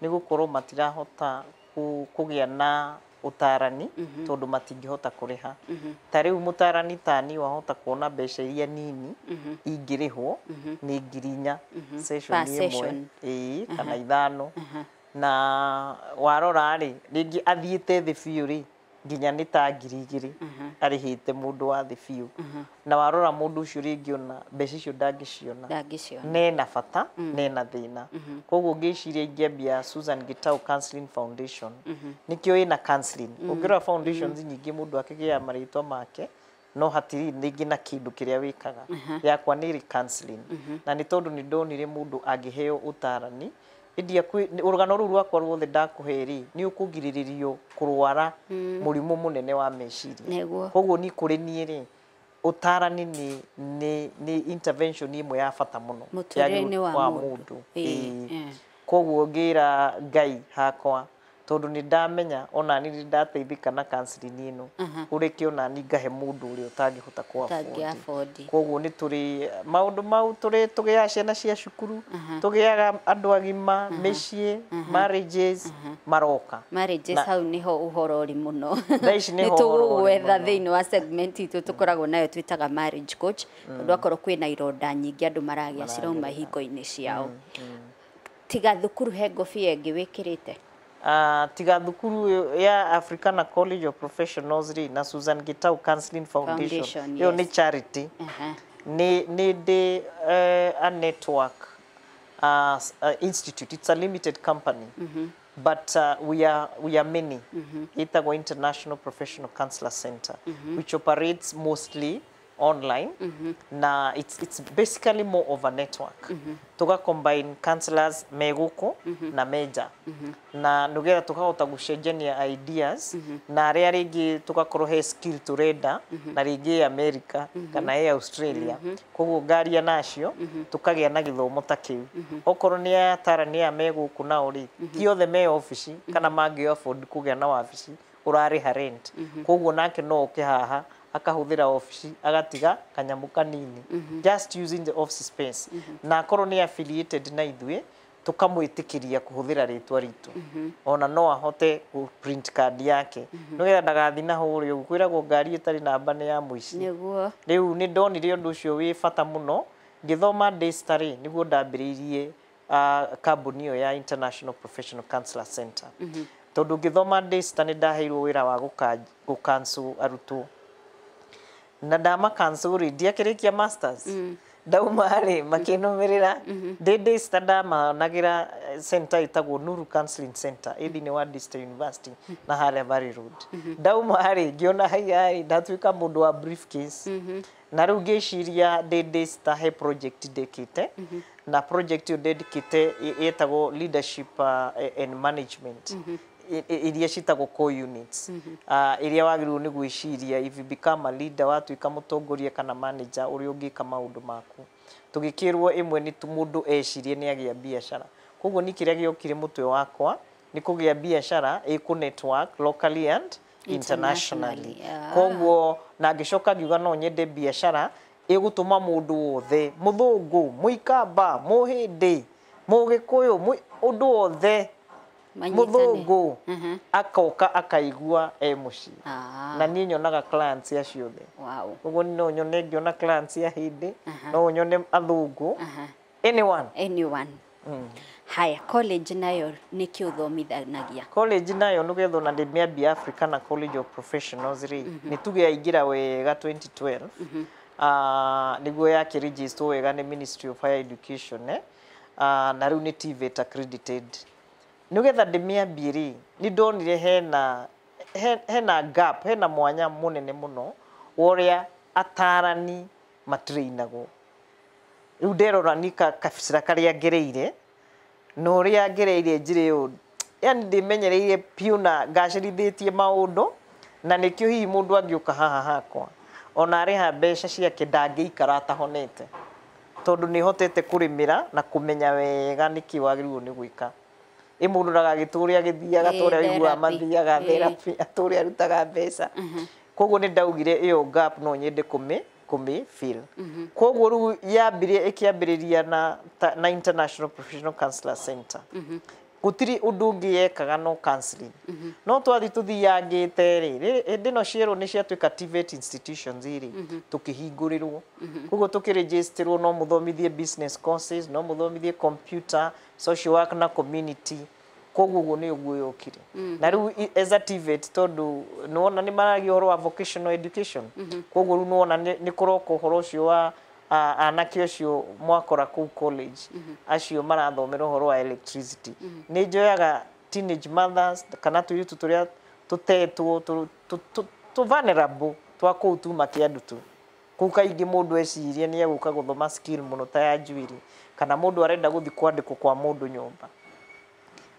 nĩ gũkorwo matirahota kũgĩa na ũtarani tondũ matingĩhota kũrĩha. Ta rĩu mũtarani ta niĩ wahota kuona mbeca iria nini ingĩrĩhwo nĩ 4,000 session ĩmwe, ĩĩ, kana 5. Na warora rĩ, rĩngĩ athiĩte thĩ biũ rĩ, nginya nĩ ta 2,000 arĩhĩte mũndũ wa thĩ biũ. Na warora mũndũ ũcio rĩngĩ ona mbeca icio ndangĩciona. Nena bata, nena thĩna. Koguo ngĩciria ingĩambia Susan Gitau Counseling Foundation. Nĩkĩo ĩna counseling. Ũngĩrora foundations nyingĩ mũndũ akĩgĩa marĩtwa make, no hatirĩ rĩngĩ na kĩndũ kĩrĩa wĩkaga. Yakwa nĩ ĩrĩ counseling. Na nĩ tondũ nĩ ndonire mũndũ angĩheo ũtarani, rũgano rũu rwakwa ruothe ndakũhe rĩ, nĩ ũkũgirĩrĩrio kũrwara mũrimũ mũnene wa meciria. Koguo niĩ kũrĩ niĩ rĩ, ũtarani nĩ intervention ĩmwe ya bata mũno
mũtũrĩre-inĩ wa mũndũ.
Koguo ngĩra Ngai hakwa, Tondũ nĩ ndamenya ona niĩ nĩ ndateithĩka na counseling ĩno, ũreke ona niĩ ngahe mũndũ ũrĩa ũtangĩhota kũ
Ũtangĩ-afford.
Koguo nĩ tũrĩ maũndũ mau, tũrĩ tũgĩaga ciana cia cukuru, tũgĩaga andũ agima, mĩciĩ, marriages maroka.
Marriages hau niho ũhoro ũrĩ mũno.
Thaa ici nĩho ũhoro ũrĩ
Nĩtũgũgwetha
mũno.
Thĩinĩ wa segment itũ tũkoragwo nayo twĩtaga marriage coach, tondũ akorwo kwĩna ironda nyingĩ andũ maragĩa cirauma hingo-inĩ ciao. Tiga thukuru, he ngobia ĩngĩ wĩkĩrĩte?
Tiga thukuru ya Africana College of Professionals rĩ, na Susan Gitau Counseling Foundation,
Foundation,
ĩyo nĩ
yes.
charity. Nĩ ndĩ a network institute. It's a limited company, but we are many. Ĩtagwo International Professional Counselor Center, which operates mostly online, na it's basically more of a network. Tuga combine counselors me gũkũ na meja, na nĩgetha tukahota gũcenjania ideas na arĩa rĩngĩ tũgakorwo he skill tũrenda na rĩngĩ America kana ĩ Australia. Koguo ngaria nacio tũkagĩa na gĩthomo ta kĩu. Okorwo nĩ atarani aya me gũkũ nao rĩ, ti othe me obici kana mangĩ afford kũgĩa na wabici ũrarĩha rent. Koguo nake no oke haha akahũthĩra obici, agatiga kanyamũ kanini, just using the office space, na akorwo nĩ affiliated na ithuĩ, tũkamwĩtĩkĩria kũhũthĩra rĩtwa ritũ, ona no ahote gũ print card yake, nĩgetha ndagathi na hũrĩa ũguo. Kwĩragwo ngari ĩtarĩ namba nĩ ya mũici.
Nĩguo.
Rĩu nĩ ndonire ũndũ ũcio wĩ bata mũno. Ngĩthoma Daystar rĩ, nĩguo ndambĩrĩirie kambuni ĩyo ya International Professional Counselor Center, tondũ ngĩthoma Daystar nĩ ndaheirwo wĩra wa gũcancel arutwo, na ndama cancel rĩ, ndiakĩrĩkia masters, ndauma rĩ, makĩnũmĩrĩra ndĩ Daystar. Ndamanagĩra center ĩtagwo Nuru Counseling Center ĩ thĩinĩ wa Daystar University na harĩa Valley Road. Ndauma rĩ, ngĩona haiya rĩ, ndatuĩka mũndũ wa briefcase. Na rĩu ngĩciria ndĩ Daystar he project ndĩkĩte, na project ĩyo ndĩkĩte ĩtagwo leadership and management, iria citagwo core units, iria wagĩrĩirwo nĩ gwĩciria if you become a leader, watuĩka mũtongoria kana manager, ũrĩa ũngĩka maũndũ maku. Tũgĩkĩrwo ĩmwe nĩ tu mũndũ ecirie nĩ agĩa biacara. Koguo ni kĩrĩa gĩokire mũtwe wakwa nĩ kũgĩa biacara ĩkũ network locally and internationally.
Internationally.
Koguo na ngĩcoka ngiuga no nyende biacara ĩgũtũma mũndũ wothe, mũthũngũ, mũikamba, mũhĩndĩ, mũgĩkũyũ, ũndũ wothe,
Manyitane.
mũthũngũ akoka akaigua e mũciĩ. Na niĩ nyonaga clients acio othe. Ũguo no nyone, ngĩona clients a hĩndĩ, no nyone athũngũ, anyone.
Anyone. Haya, college nayo nĩkĩ ũthomithanagia?
College nayo, nĩgetha ona ndĩmĩambia Africana College of Professionals rĩ, nĩ tuge yaingĩra wega 2012. Nĩguo yakĩregisterwo wega nĩ Ministry of Higher Education, eh? Na rĩu nĩ TVET accredited. Nĩgetha ndĩmĩambie rĩ, nĩ ndonire hena gap, hena mwanya mũnene mũno wa ũrĩa atarani matrainagwo. Rĩu nderora ni kabicira karĩa ngereire na ũrĩa ngereire njĩra ĩyo, yani ndĩmenyereire biũ na ngacĩrithĩtie maũndũ, na nĩkĩo hihi mũndũ angĩũka haha hakwa ona arĩha mbeca ciake ndangĩikara atahonete, tondũ nĩ hotete kũrĩmĩra na kũmenya wega nĩkĩ wagĩrĩirwo nĩ gwĩka. Ĩ mũndũ ndagagĩtũre agĩthiaga ta ũrĩa ũiguaga
therapy.
Mathiaga therapy, atũre arutaga mbeca. Koguo nĩ ndaugire ĩyo gap no nyende kũmĩ fill. Koguo rĩu yambirie ĩkĩambĩrĩria na International Professional Counselor Center. Gũtirĩ ũndũ ũngĩ yekaga no counseling. No twathi tũthiangĩte rĩ, hĩndĩ ĩno cierwo nĩ ciatuĩka TVET institutions rĩ, tũkĩhingũrĩrwo. Koguo tũkĩregisterwo no mũthomithie business courses, no mũthomithie computer, social work na community. Koguo ũguo nĩ ũguo yokire. Na rĩu as a TVET, tondũ nĩwona nĩ maragia ũhoro wa vocational education, koguo rĩu nĩwona nĩ kũroka ũhoro ũcio wa anake ũcio mwakora kũu college, acio marathomera ũhoro wa electricity. Nĩ njoyaga teenage mothers kana tũirĩtu tũrĩa tũtetwo tũ vulnerable twa kũu tuma kĩandutu kũu. Kaingĩ mũndũ ecirie nĩ egũka gũthoma skill mũno ta ya njuĩrĩ, kana mũndũ arenda gũthiĩ kwandĩkwo kwa mũndũ nyũmba,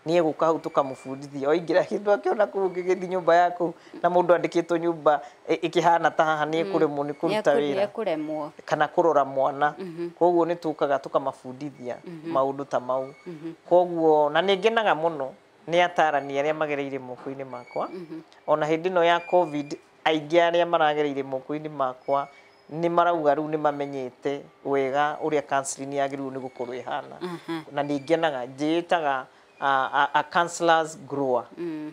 nĩ egũka hau tũkamũbundithia. Oingĩra kĩndũ akĩona kũu, ũngĩgĩthiĩ nyũmba yaku na mũndũ andĩkĩtwo nyũmba ĩkĩhana ta haha, nĩ ekũremwo nĩ kũruta wĩra
Nĩekũremwo.
Kana kũrora mwana. Koguo nĩ tũkaga tũkamabundithia maũndũ ta mau. Koguo na nĩ ngenaga mũno. Nĩ atarani arĩa magereire moko-inĩ makwa. Ona hĩndĩ ĩno ya COVID, aingĩ arĩa maragereire moko-inĩ makwa nĩ marauga rĩu nĩ mamenyete wega ũrĩa counseling yagĩrĩirwo nĩ gũkorwo ĩhana. Na nĩ ngenaga, njĩĩtaga a counselors grower.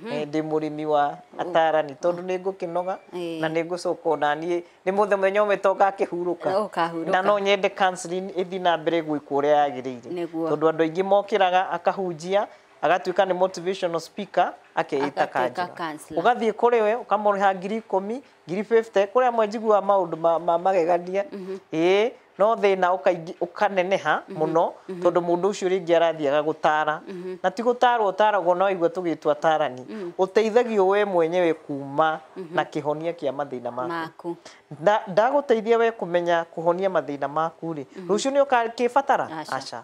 Ndĩ mũrĩmi wa atarani tondũ nĩ ngũkĩnoga na nĩ ngũcoka ona niĩ nĩ mũthenya ũmwe to ngakĩhurũka.
Ũkahurũka.
Na no nyende counseling ĩthiĩ na mbere gwĩkwo ũrĩa yagĩrĩire.
Nĩguo.
Tondũ andũ aingĩ mokĩraga akahunjia, agatuĩka nĩ motivational speaker, akeita
Agatuĩka
kanjura.
counselor.
Ũgathiĩ kũrĩ we ũkamũrĩha 10,000, 50,000, kũrĩ amwe njiguaga maũndũ ma magegania. Ĩĩ, no thĩna ũkaneneha mũno tondũ mũndũ ũcio rĩngĩ arathiaga gũtara. Na ti gũtarwo ũtaragwo no waigua tũgĩtwo atarani. Ũteithagio we mwenyewe kuma na kĩhonia kĩa mathĩna maku.
Maku.
Ndagũteithia we kũmenya kũhonia mathĩna maku rĩ, rũciũ nĩ ũgakĩbatara?
Aca.
Aca.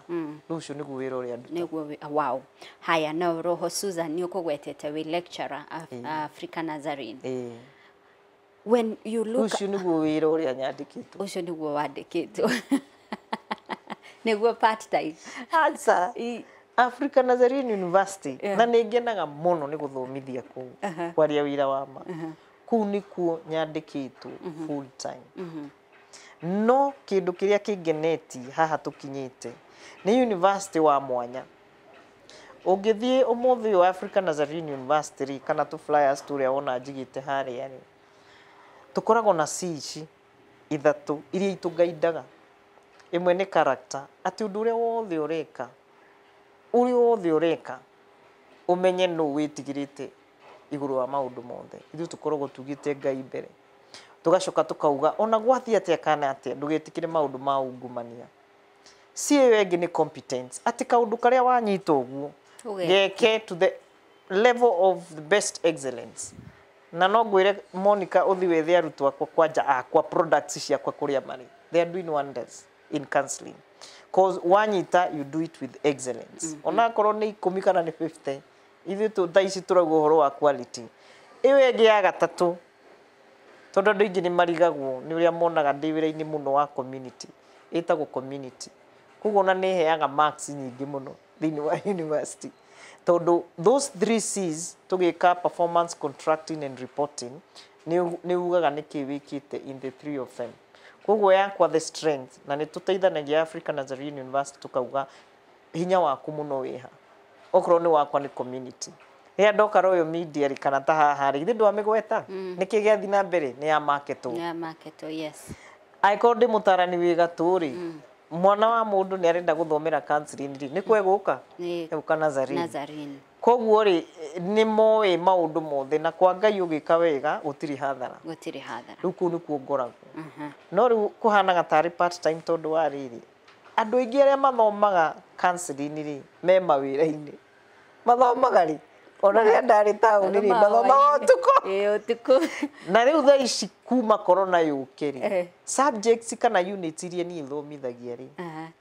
Rũciũ nĩguo wĩra ũrĩa ndutaga.
Nĩguo wow. Haya, no roho Susan nĩ ũkũgwetete wĩ lecturer Africa Nazarene. When you look,
Rũciũ nĩguo wĩra ũrĩa nyandĩkĩtwo.
Ũcio nĩguo wandĩkĩtwo. Nĩguo part time.
Aca. Africa Nazarene University.
Yeah.
Na nĩ ngenaga mũno nĩ gũthomithia kũu, kwaria wĩra wa ma. Kũu nĩkuo nyandĩkĩtwo full time. No kĩndũ kĩrĩa kĩngenetie haha tũkinyĩte nĩ university wa mwanya. Ũngĩthiĩ ũmũthĩ ũyũ Africa Nazarene University rĩ, kana tũ flyers tũrĩa wona njigĩte harĩa rĩ, tũkoragwo na C ici ithatũ iria itũgaindaga. Ĩmwe nĩ character, atĩ ũndũ ũrĩa wothe ũreka, ũrĩa wothe ũreka, ũmenye nũ wĩtigĩrĩte igũrũ wa maũndũ mothe. Ithuĩ tũkoragwo tugĩte Ngai mbere. Tũgacoka tũkauga ona gwathiĩ atĩa kana atĩa, ndũgetĩkĩre maũndũ ma ungumania. C ĩyo ĩngĩ nĩ competence, atĩ kaũndũ karĩa wanyita ũguo
Ũgeke.
geke to the level of the best excellence. Na no ngwĩre Monica, ũthiĩ wethe arutwo akwa kwanja akwa products ciakwa kũrĩa marĩ. They are doing wonders in counseling. Cause wanyita, you do it with excellence. Onakorwo nĩ 10 kana nĩ 50, ithuĩ thaa ici tũrauga ũhoro wa quality. Ĩyo ĩngĩ ya gatatũ, tondũ andũ aingĩ nĩ marigagwo nĩ ũrĩa monaga ndĩ wĩra-inĩ mũno wa community, ĩtagwo community. Koguo ona nĩ ĩheaga marks nyingĩ mũno thĩinĩ wa university. Tondũ those three C's tũgĩka performance contracting and reporting, nĩ ugaga nĩkĩ wĩkĩte in the three of them. Koguo yakwa the strength, na nĩ tũteithanagia Africa Nazarene University tũkauga hinya waku mũno wĩha. Okorwo nĩ wakwa nĩ community. Rĩrĩa ndoka Royal Media rĩ, kana ta haha rĩ, githĩ ndwamĩgweta? Nĩkĩ gĩathiĩ na mbere? Nĩ ya market.
Ya market, yes.
Angĩkorwo ndĩ mũtarani wĩ gatũ rĩ, mwana wa mũndũ nĩ arenda gũthomera counseling rĩ, nĩ kwe gũka?
Nĩ
Egũka Nazarene.
Nazarene.
Koguo rĩ, nĩ moĩ maũndũ mothe, na kwa Ngai ũgĩka wega gũtirĩ hathara.
Gũtirĩ hathara.
Rĩu kũu nĩkuo ngoragwo. No rĩu kũhanaga tarĩ part time tondũ wa rĩrĩ, andũ aingĩ arĩa mathomaga counseling rĩ, me mawĩra-inĩ. Mathomaga rĩ, ona rĩrĩa ndarĩ taũni rĩ, mathomaga ũtukũ.
Ĩĩ, ũtukũ.
Na rĩu thaa ici kuma corona yũke rĩ, subjects kana units iria niĩ thomithagia rĩ,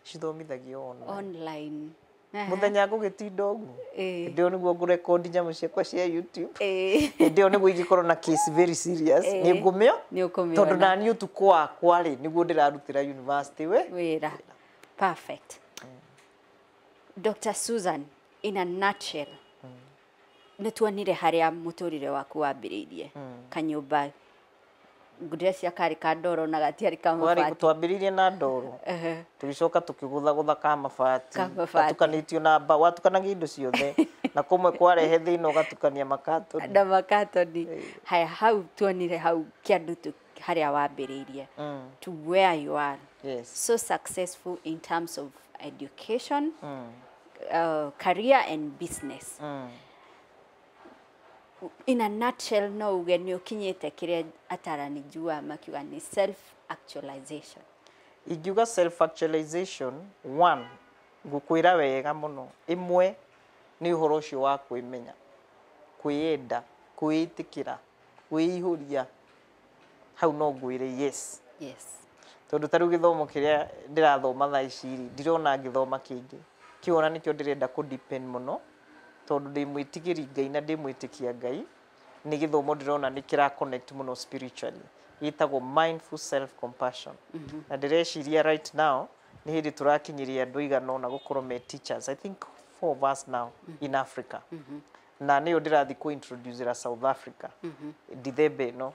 cithomithagio online.
Online.
Mũthenya ngũgĩtinda ũguo, hĩndĩ ĩyo nĩguo ngũrekondi nyamũ ciakwa cia YouTube. Hĩndĩ ĩyo nĩguo ingĩkorwo na case very serious, nĩ ngũmĩo,
Nĩ ũkũmĩona.
tondũ naniĩ ũtukũ wakwa rĩ, nĩguo ndĩrarutĩra university we
Wĩra. Perfect. Dr. Susan, in a nutshell, nĩ tuonire harĩa mũtũrĩre waku wambĩrĩirie. Kanyũmba ngũrĩcia karĩ ka ndoro na gatiarĩ ka mabati.
Twambĩrĩirie na ndoro, tũgĩcoka tũkĩgũthagũtha ka mabati,
Ka mabati.
gatukanĩtio na mbao, watukanagia indo ciothe, na kũmwe kwarehe thĩna ũgatukania makatoni.
Na makatoni. Haya, hau tuonire hau kĩandutu harĩa wambĩrĩirie to where you are.
Yes.
So successful in terms of education, career and business. In a nutshell, no uge nĩ ũkinyĩte kĩrĩa atarani njua makiuga nĩ self actualization.
Ingiuga self actualization one, ngũkwĩra wega mũno, ĩmwe nĩ ũhoro ũcio wa kwĩmenya, kwĩyenda, kwĩĩtĩkĩra, kwĩihũria. Hau no ngwĩre yes.
Yes.
Tondũ ta rĩu gĩthomo kĩrĩa ndĩrathoma thaa ici rĩ, ndirona ngĩthoma kĩngĩ. Kĩu ona nĩkĩo ndĩrenda kũ depend mũno, tondũ ndĩ mwĩtigĩri Ngai na ndĩ mwĩtĩkia Ngai, nĩ gĩthomo ndĩrona nĩ kĩra connect mũno spiritually. Gĩtagwo mindful self compassion. Na ndĩreciria right now nĩ hĩndĩ tũrakinyĩria andũ aigana ũna gũkorwo me teachers. I think 4 of us now in Africa. Na nĩyo ndĩrathiĩ kũ-introducera South Africa ndithemba ĩno,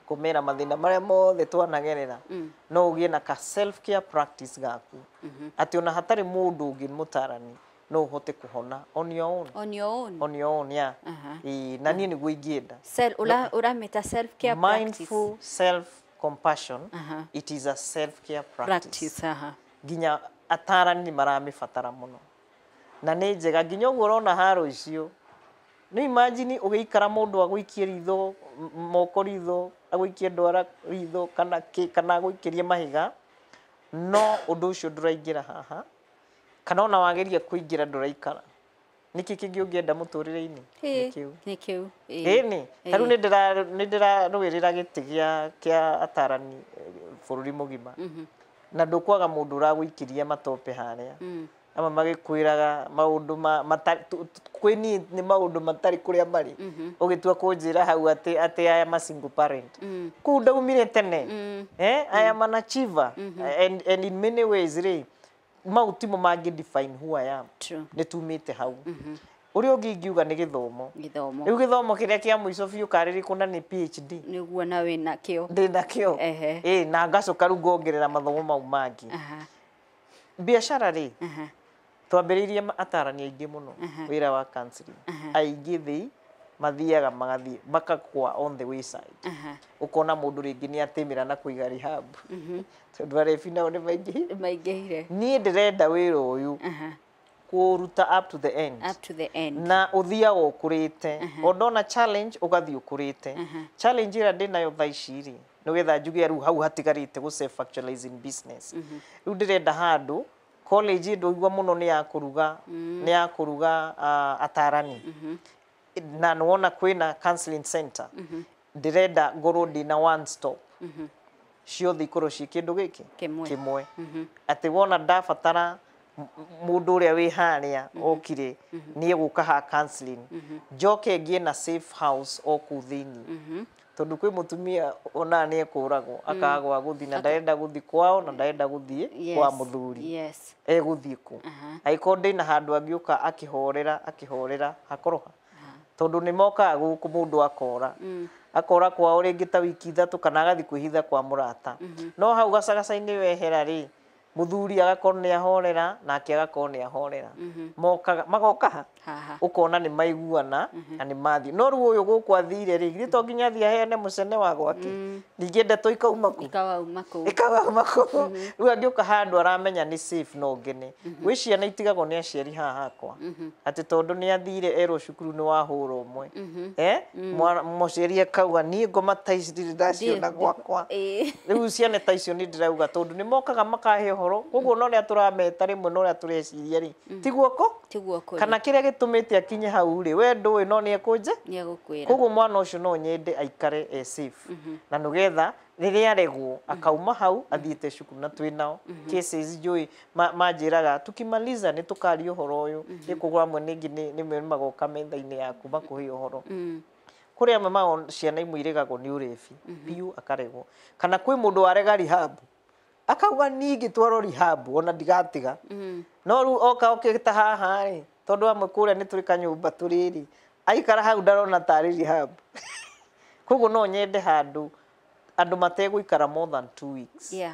kũmera mathĩna marĩa mothe twanagerera, no ũgĩe na ka self care practice gaku, atĩ ona hatarĩ mũndũ ũngĩ mũtarani no ũhote kũhona on your own.
On your own.
On your own, yeah. Ĩĩ, na niĩ nĩguo ingĩenda.
Ũramĩta self care practice.
Mindful self compassion. It is a self care practice. Nginya atarani nĩ maramĩbatara mũno na nĩ njega nginya ũguo ũrona haro icio. Nĩ imagine ũgĩikara mũndũ agũikie ritho, moko ritho, agũikie ndwara ritho, kana kĩ, kana agũikĩrie mahiga, no ũndũ ũcio ndũraingĩra haha, kana ona wageria kũingĩra ndũraikara. Nĩkĩ kĩngĩ ũngĩenda mũtũrĩre-inĩ? Nĩ kĩu.
Nĩ kĩu.
Ĩni, ta rĩu nĩ ndĩrarũĩrĩra gĩtĩ kĩa atarani bũrũri mũgima. Na ndũkwaga mũndũ ũragũikĩria matope harĩa. Amwe magĩkwĩraga maũndũ kwĩ niĩ nĩ maũndũ matarĩ kũrĩa marĩ. Ũgĩtua kũnjĩra hau atĩ I am a single parent. Kũu ndaumire tene. I am an achiever. And in many ways rĩ, mau timo mangĩ define who I am. Nĩ tumĩte hau. Ũrĩa ũngĩ ingiuga nĩ gĩthomo. Rĩu gĩthomo kĩrĩa kĩa mũico biũ karĩrĩkũ na nĩ PhD.
Nĩguo na wĩna kĩo.
Ndĩna kĩo. Ĩĩ, na ngacoka rĩu ngongerera mathomo mau mangĩ. Biacara rĩ, twambĩrĩirie atarani aingĩ mũno wĩra wa counseling. Aingĩ thĩ mathiaga magathiĩ makakwa on the wayside. Ũkona mũndũ rĩngĩ nĩ atĩmĩra na kũiga rehab. Tondũ arebi nao nĩ maingĩhire. Niĩ ndĩrenda wĩra ũyũ kũruta up to the end.
Up to the end.
Na ũthiaga ũkũrĩte. O ndona challenge ũgathiĩ ũkũrĩte. Challenge ĩrĩa ndĩnayo thaa ici rĩ, nĩgetha njuge rĩu hau hatigarĩte gũ self actualizing business. Rĩu ndĩrenda handũ college ndũigua mũno nĩ ya kũruga, nĩ ya kũruga atarani. Na nĩwona kwĩna counseling center. Ndĩrenda ngorwo ndĩna one stop. Ciothe ikorwo ciĩ kĩndũ gĩkĩ kĩmwe. Atĩ wona ndabatara mũndũ ũrĩa wĩ harĩa okire nĩ egũka ha counseling, njoke ngĩe na safe house o kũu thĩinĩ. Tondũ kwĩ mũtumia ona nĩ ekũragwo akagwa gũthiĩ na ndarenda gũthiĩ kwao na ndarenda gũthiĩ kwa mũthuri. Egũthiĩ kũ? Angĩkorwo ndĩna handũ angĩũka akĩhorera akĩhorera hakoroha. Tondũ nĩ mokaga gũkũ mũndũ akora. Akora kwao rĩngĩ ta wiki 3 kana agathiĩ kwĩhitha kwa mũrata. No hau gacagaca-inĩ wehera rĩ, mũthuri agakorwo nĩ ahorera nake agakorwo nĩ ahorera. Mokaga magoka ha ũkona nĩ maiguana na nĩ mathiĩ. No rĩu ũyũ gũkũ athire rĩ, githĩ to nginya athiĩ aheane mũcene wa gwake. Ningĩ ndeto ikauma kũ? Ikauma kũ. Rĩu angĩũka handũ aramenya nĩ safe no ngene. Gwĩ ciana itigagwo nĩ aciari haha hakwa. Atĩ tondũ nĩ athire erwo cukuru nĩ wahũra ũmwe. Mũciari akauga niĩ ngoma ta ici ndirĩ ndaciona gwakwa. Rĩu ciana ta icio nĩ ndĩrauga tondũ nĩ mokaga makahe ũhoro. Koguo no ũrĩa tũrameta rĩmwe na ũrĩa tũreciria rĩ, ti guoko? Kana kĩrĩa gĩtũmĩte akinye hau rĩ, we ndũĩ no nĩ ekũnje? Koguo mwana ũcio no nyende aikare e safe. Na nĩgetha rĩrĩa aregwo akauma hau athiĩte cukuru na twĩ nao. Cases njũĩ manjĩraga tukimaliza nĩ tũkaria ũhoro ũyũ. Nĩkũgũra amwe ningĩ nĩ magoka metha-inĩ yaku makũhe ũhoro. Kũrĩ amwe mao ciana imwe iregagwo nĩ ũrebi biũ akaregwo. Kana kwĩ mũndũ warega rehab akauga niĩ ngĩtwarwo rehab ona ndigatiga. No rĩu oka okĩte haha rĩ, tondũ amwe kũrĩa nĩ tũrĩ kanyũmba tũrĩ rĩ, aikara hau ndarona tarĩ rehab. Koguo no nyende handũ andũ mategũikara more than 2 weeks.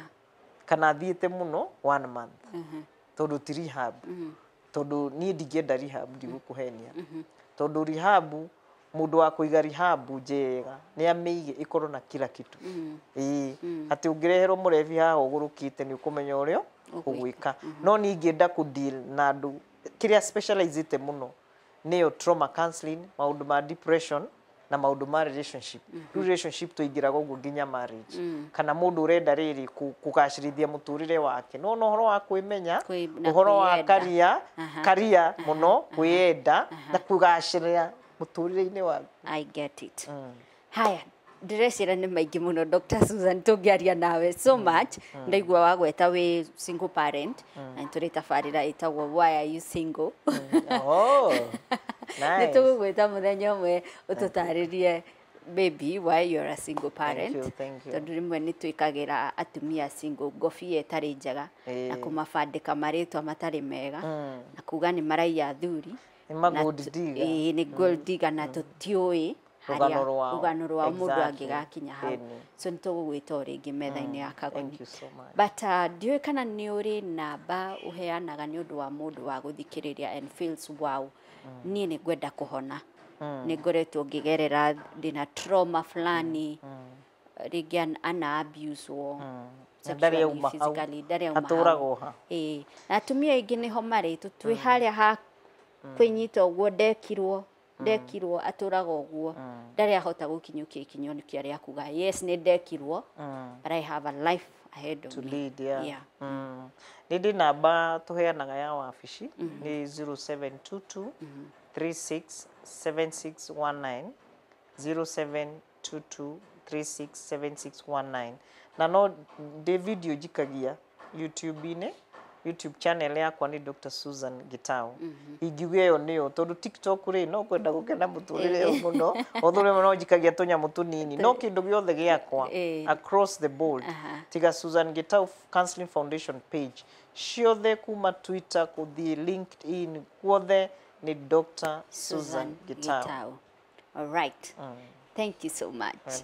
Kana athiĩte mũno 1 month. Tondũ ti rehab. Tondũ niĩ ndingĩenda rehab ndigũkũhenia. Tondũ rehab, mũndũ wa kũiga rehab njega nĩ amĩige ĩkorwo na kila kitu. Ĩĩ, atĩ ũngĩreherwo mũrebi haha ũgũrũkĩte nĩ ũkũmenya ũrĩa ũgwĩka. No niĩ ingĩenda kũ deal na andũ kĩrĩa specializĩte mũno nĩyo trauma counseling, maũndũ ma depression na maũndũ ma relationship. Rĩu relationship tũingĩraga ũguo nginya marriage. Kana mũndũ ũrenda rĩrĩ kũgacĩrithia mũtũrĩre wake. No no ũhoro wa kwĩmenya, ũhoro wa career mũno, kwĩyenda na kũgacĩra mũtũrĩre-inĩ waku.
I get it. Haya, ndĩreciria nĩ maingĩ mũno Dr. Susan tũngĩaria nawe so much. Ndaigua wagweta wĩ single parent na nĩtũrĩ tabarĩra ĩtagwo Why Are You Single?
Oh, nice.
Nĩtũgũgwĩta mũthenya ũmwe ũtũtarĩrie Maybe why you're a single parent.
Thank you, thank you.
Tondũ rĩmwe nĩ twĩkagĩra atumia single ngobia ĩtarĩ njega na kũmabandĩka marĩtwa matarĩ mega na kuga nĩ maraiya athuri.
Nĩ ma gold digger.
Ĩĩ, nĩ gold digger, na tũtiũĩ
Rũgano rwao.
Rũgano rwao mũndũ angĩgakinya hau. So nĩ tũgũgwĩta o rĩngĩ metha-inĩ ya Kagoni.
Thank you so much.
But ndiũĩ kana nĩ ũrĩ namba ũheanaga nĩ ũndũ wa mũndũ wa gũthikĩrĩria and feels wow, niĩ nĩ ngwenda kũhona, nĩ ngoretwo ngĩgerera ndĩna trauma fulani, rĩngĩ ana abuse-wo
Na ndarĩ auma hau.
physically, ndarĩ auma hau.
Atũraga o ha.
Ĩĩ, na atumia aingĩ nĩho marĩ, twĩ harĩa ha kwĩnyita ũguo, ndekirwo, atũraga ũguo, ndarĩ ahota gũkinyũkia ikinya rĩa kuga yes, nĩ ndekirwo, but I have a life ahead of
To
me.
lead, yeah.
Yeah.
Nĩ ndĩ namba tũheanaga ya wabici, nĩ 0722 36 7619, 0722 367619, na no ndĩ video njikagia YouTube-inĩ. YouTube channel yakwa nĩ Dr. Susan Gitau. Ingiuga ĩyo nĩyo, tondũ TikTok rĩ, no kwenda gũkena mũtũrĩre ũyũ mũno, although rĩmwe no njikagia tũnyamũ tũnini, no kĩndũ gĩothe gĩakwa across the board, tiga Susan Gitau Counseling Foundation page, ciothe kuma Twitter kũthiĩ LinkedIn, kuothe nĩ Dr. Susan Gitau.
Gitau. All right. Thank you so much.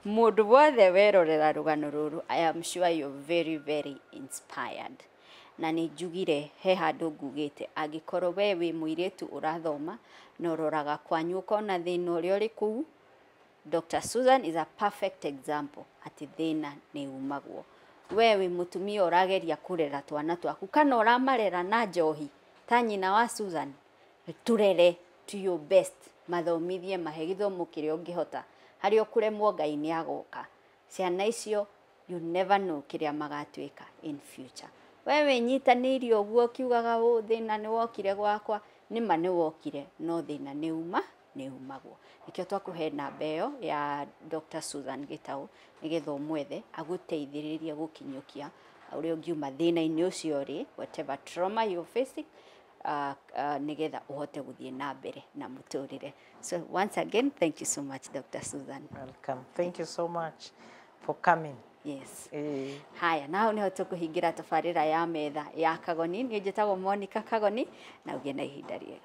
Mũndũ wothe werorera rũgano rũrũ, I am sure you're very, very inspired. Na nĩ njugire he handũ ngugĩte, angĩkorwo we wĩ mũirĩtu ũrathoma na ũroraga kwanyu ũkona thĩna ũrĩa ũrĩ kũu, Dr. Susan is a perfect example atĩ thĩna nĩ umagwo. We wĩ mũtumia ũrageria kũrera twana twaku kana ũramarera na njohi ta nyina wa Susan, turere to your best, mathomithie, mahe gĩthomo kĩrĩa ũngĩhota, harĩa ũkũremwo Ngai nĩ agoka. Ciana icio you never know kĩrĩa magatuĩka in future. We wĩnyitanĩirie ũguo ũkiugaga ũ thĩna nĩ wokire gwakwa, nĩma nĩ wokire, no thĩna nĩ uma nĩ umagwo. Nĩkĩo twakũhe namba ĩyo ya Dr. Susan Gitau nĩgetha ũmwethe agũteithĩrĩrie gũkinyũkia ũrĩa ũngiuma thĩna-inĩ ũcio ũrĩ, whatever trauma you're facing, nĩgetha ũhote gũthiĩ na mbere na mũtũrĩre. So once again, thank you so much, Dr. Susan.
Welcome. Thank you so much for coming.
Yes. Haya, na hau niho tũkũhingĩra tabarĩra ya metha ya Kagoni. Niĩ njĩtagwo Monica Kagoni, na ũgĩe na ihinda rĩega.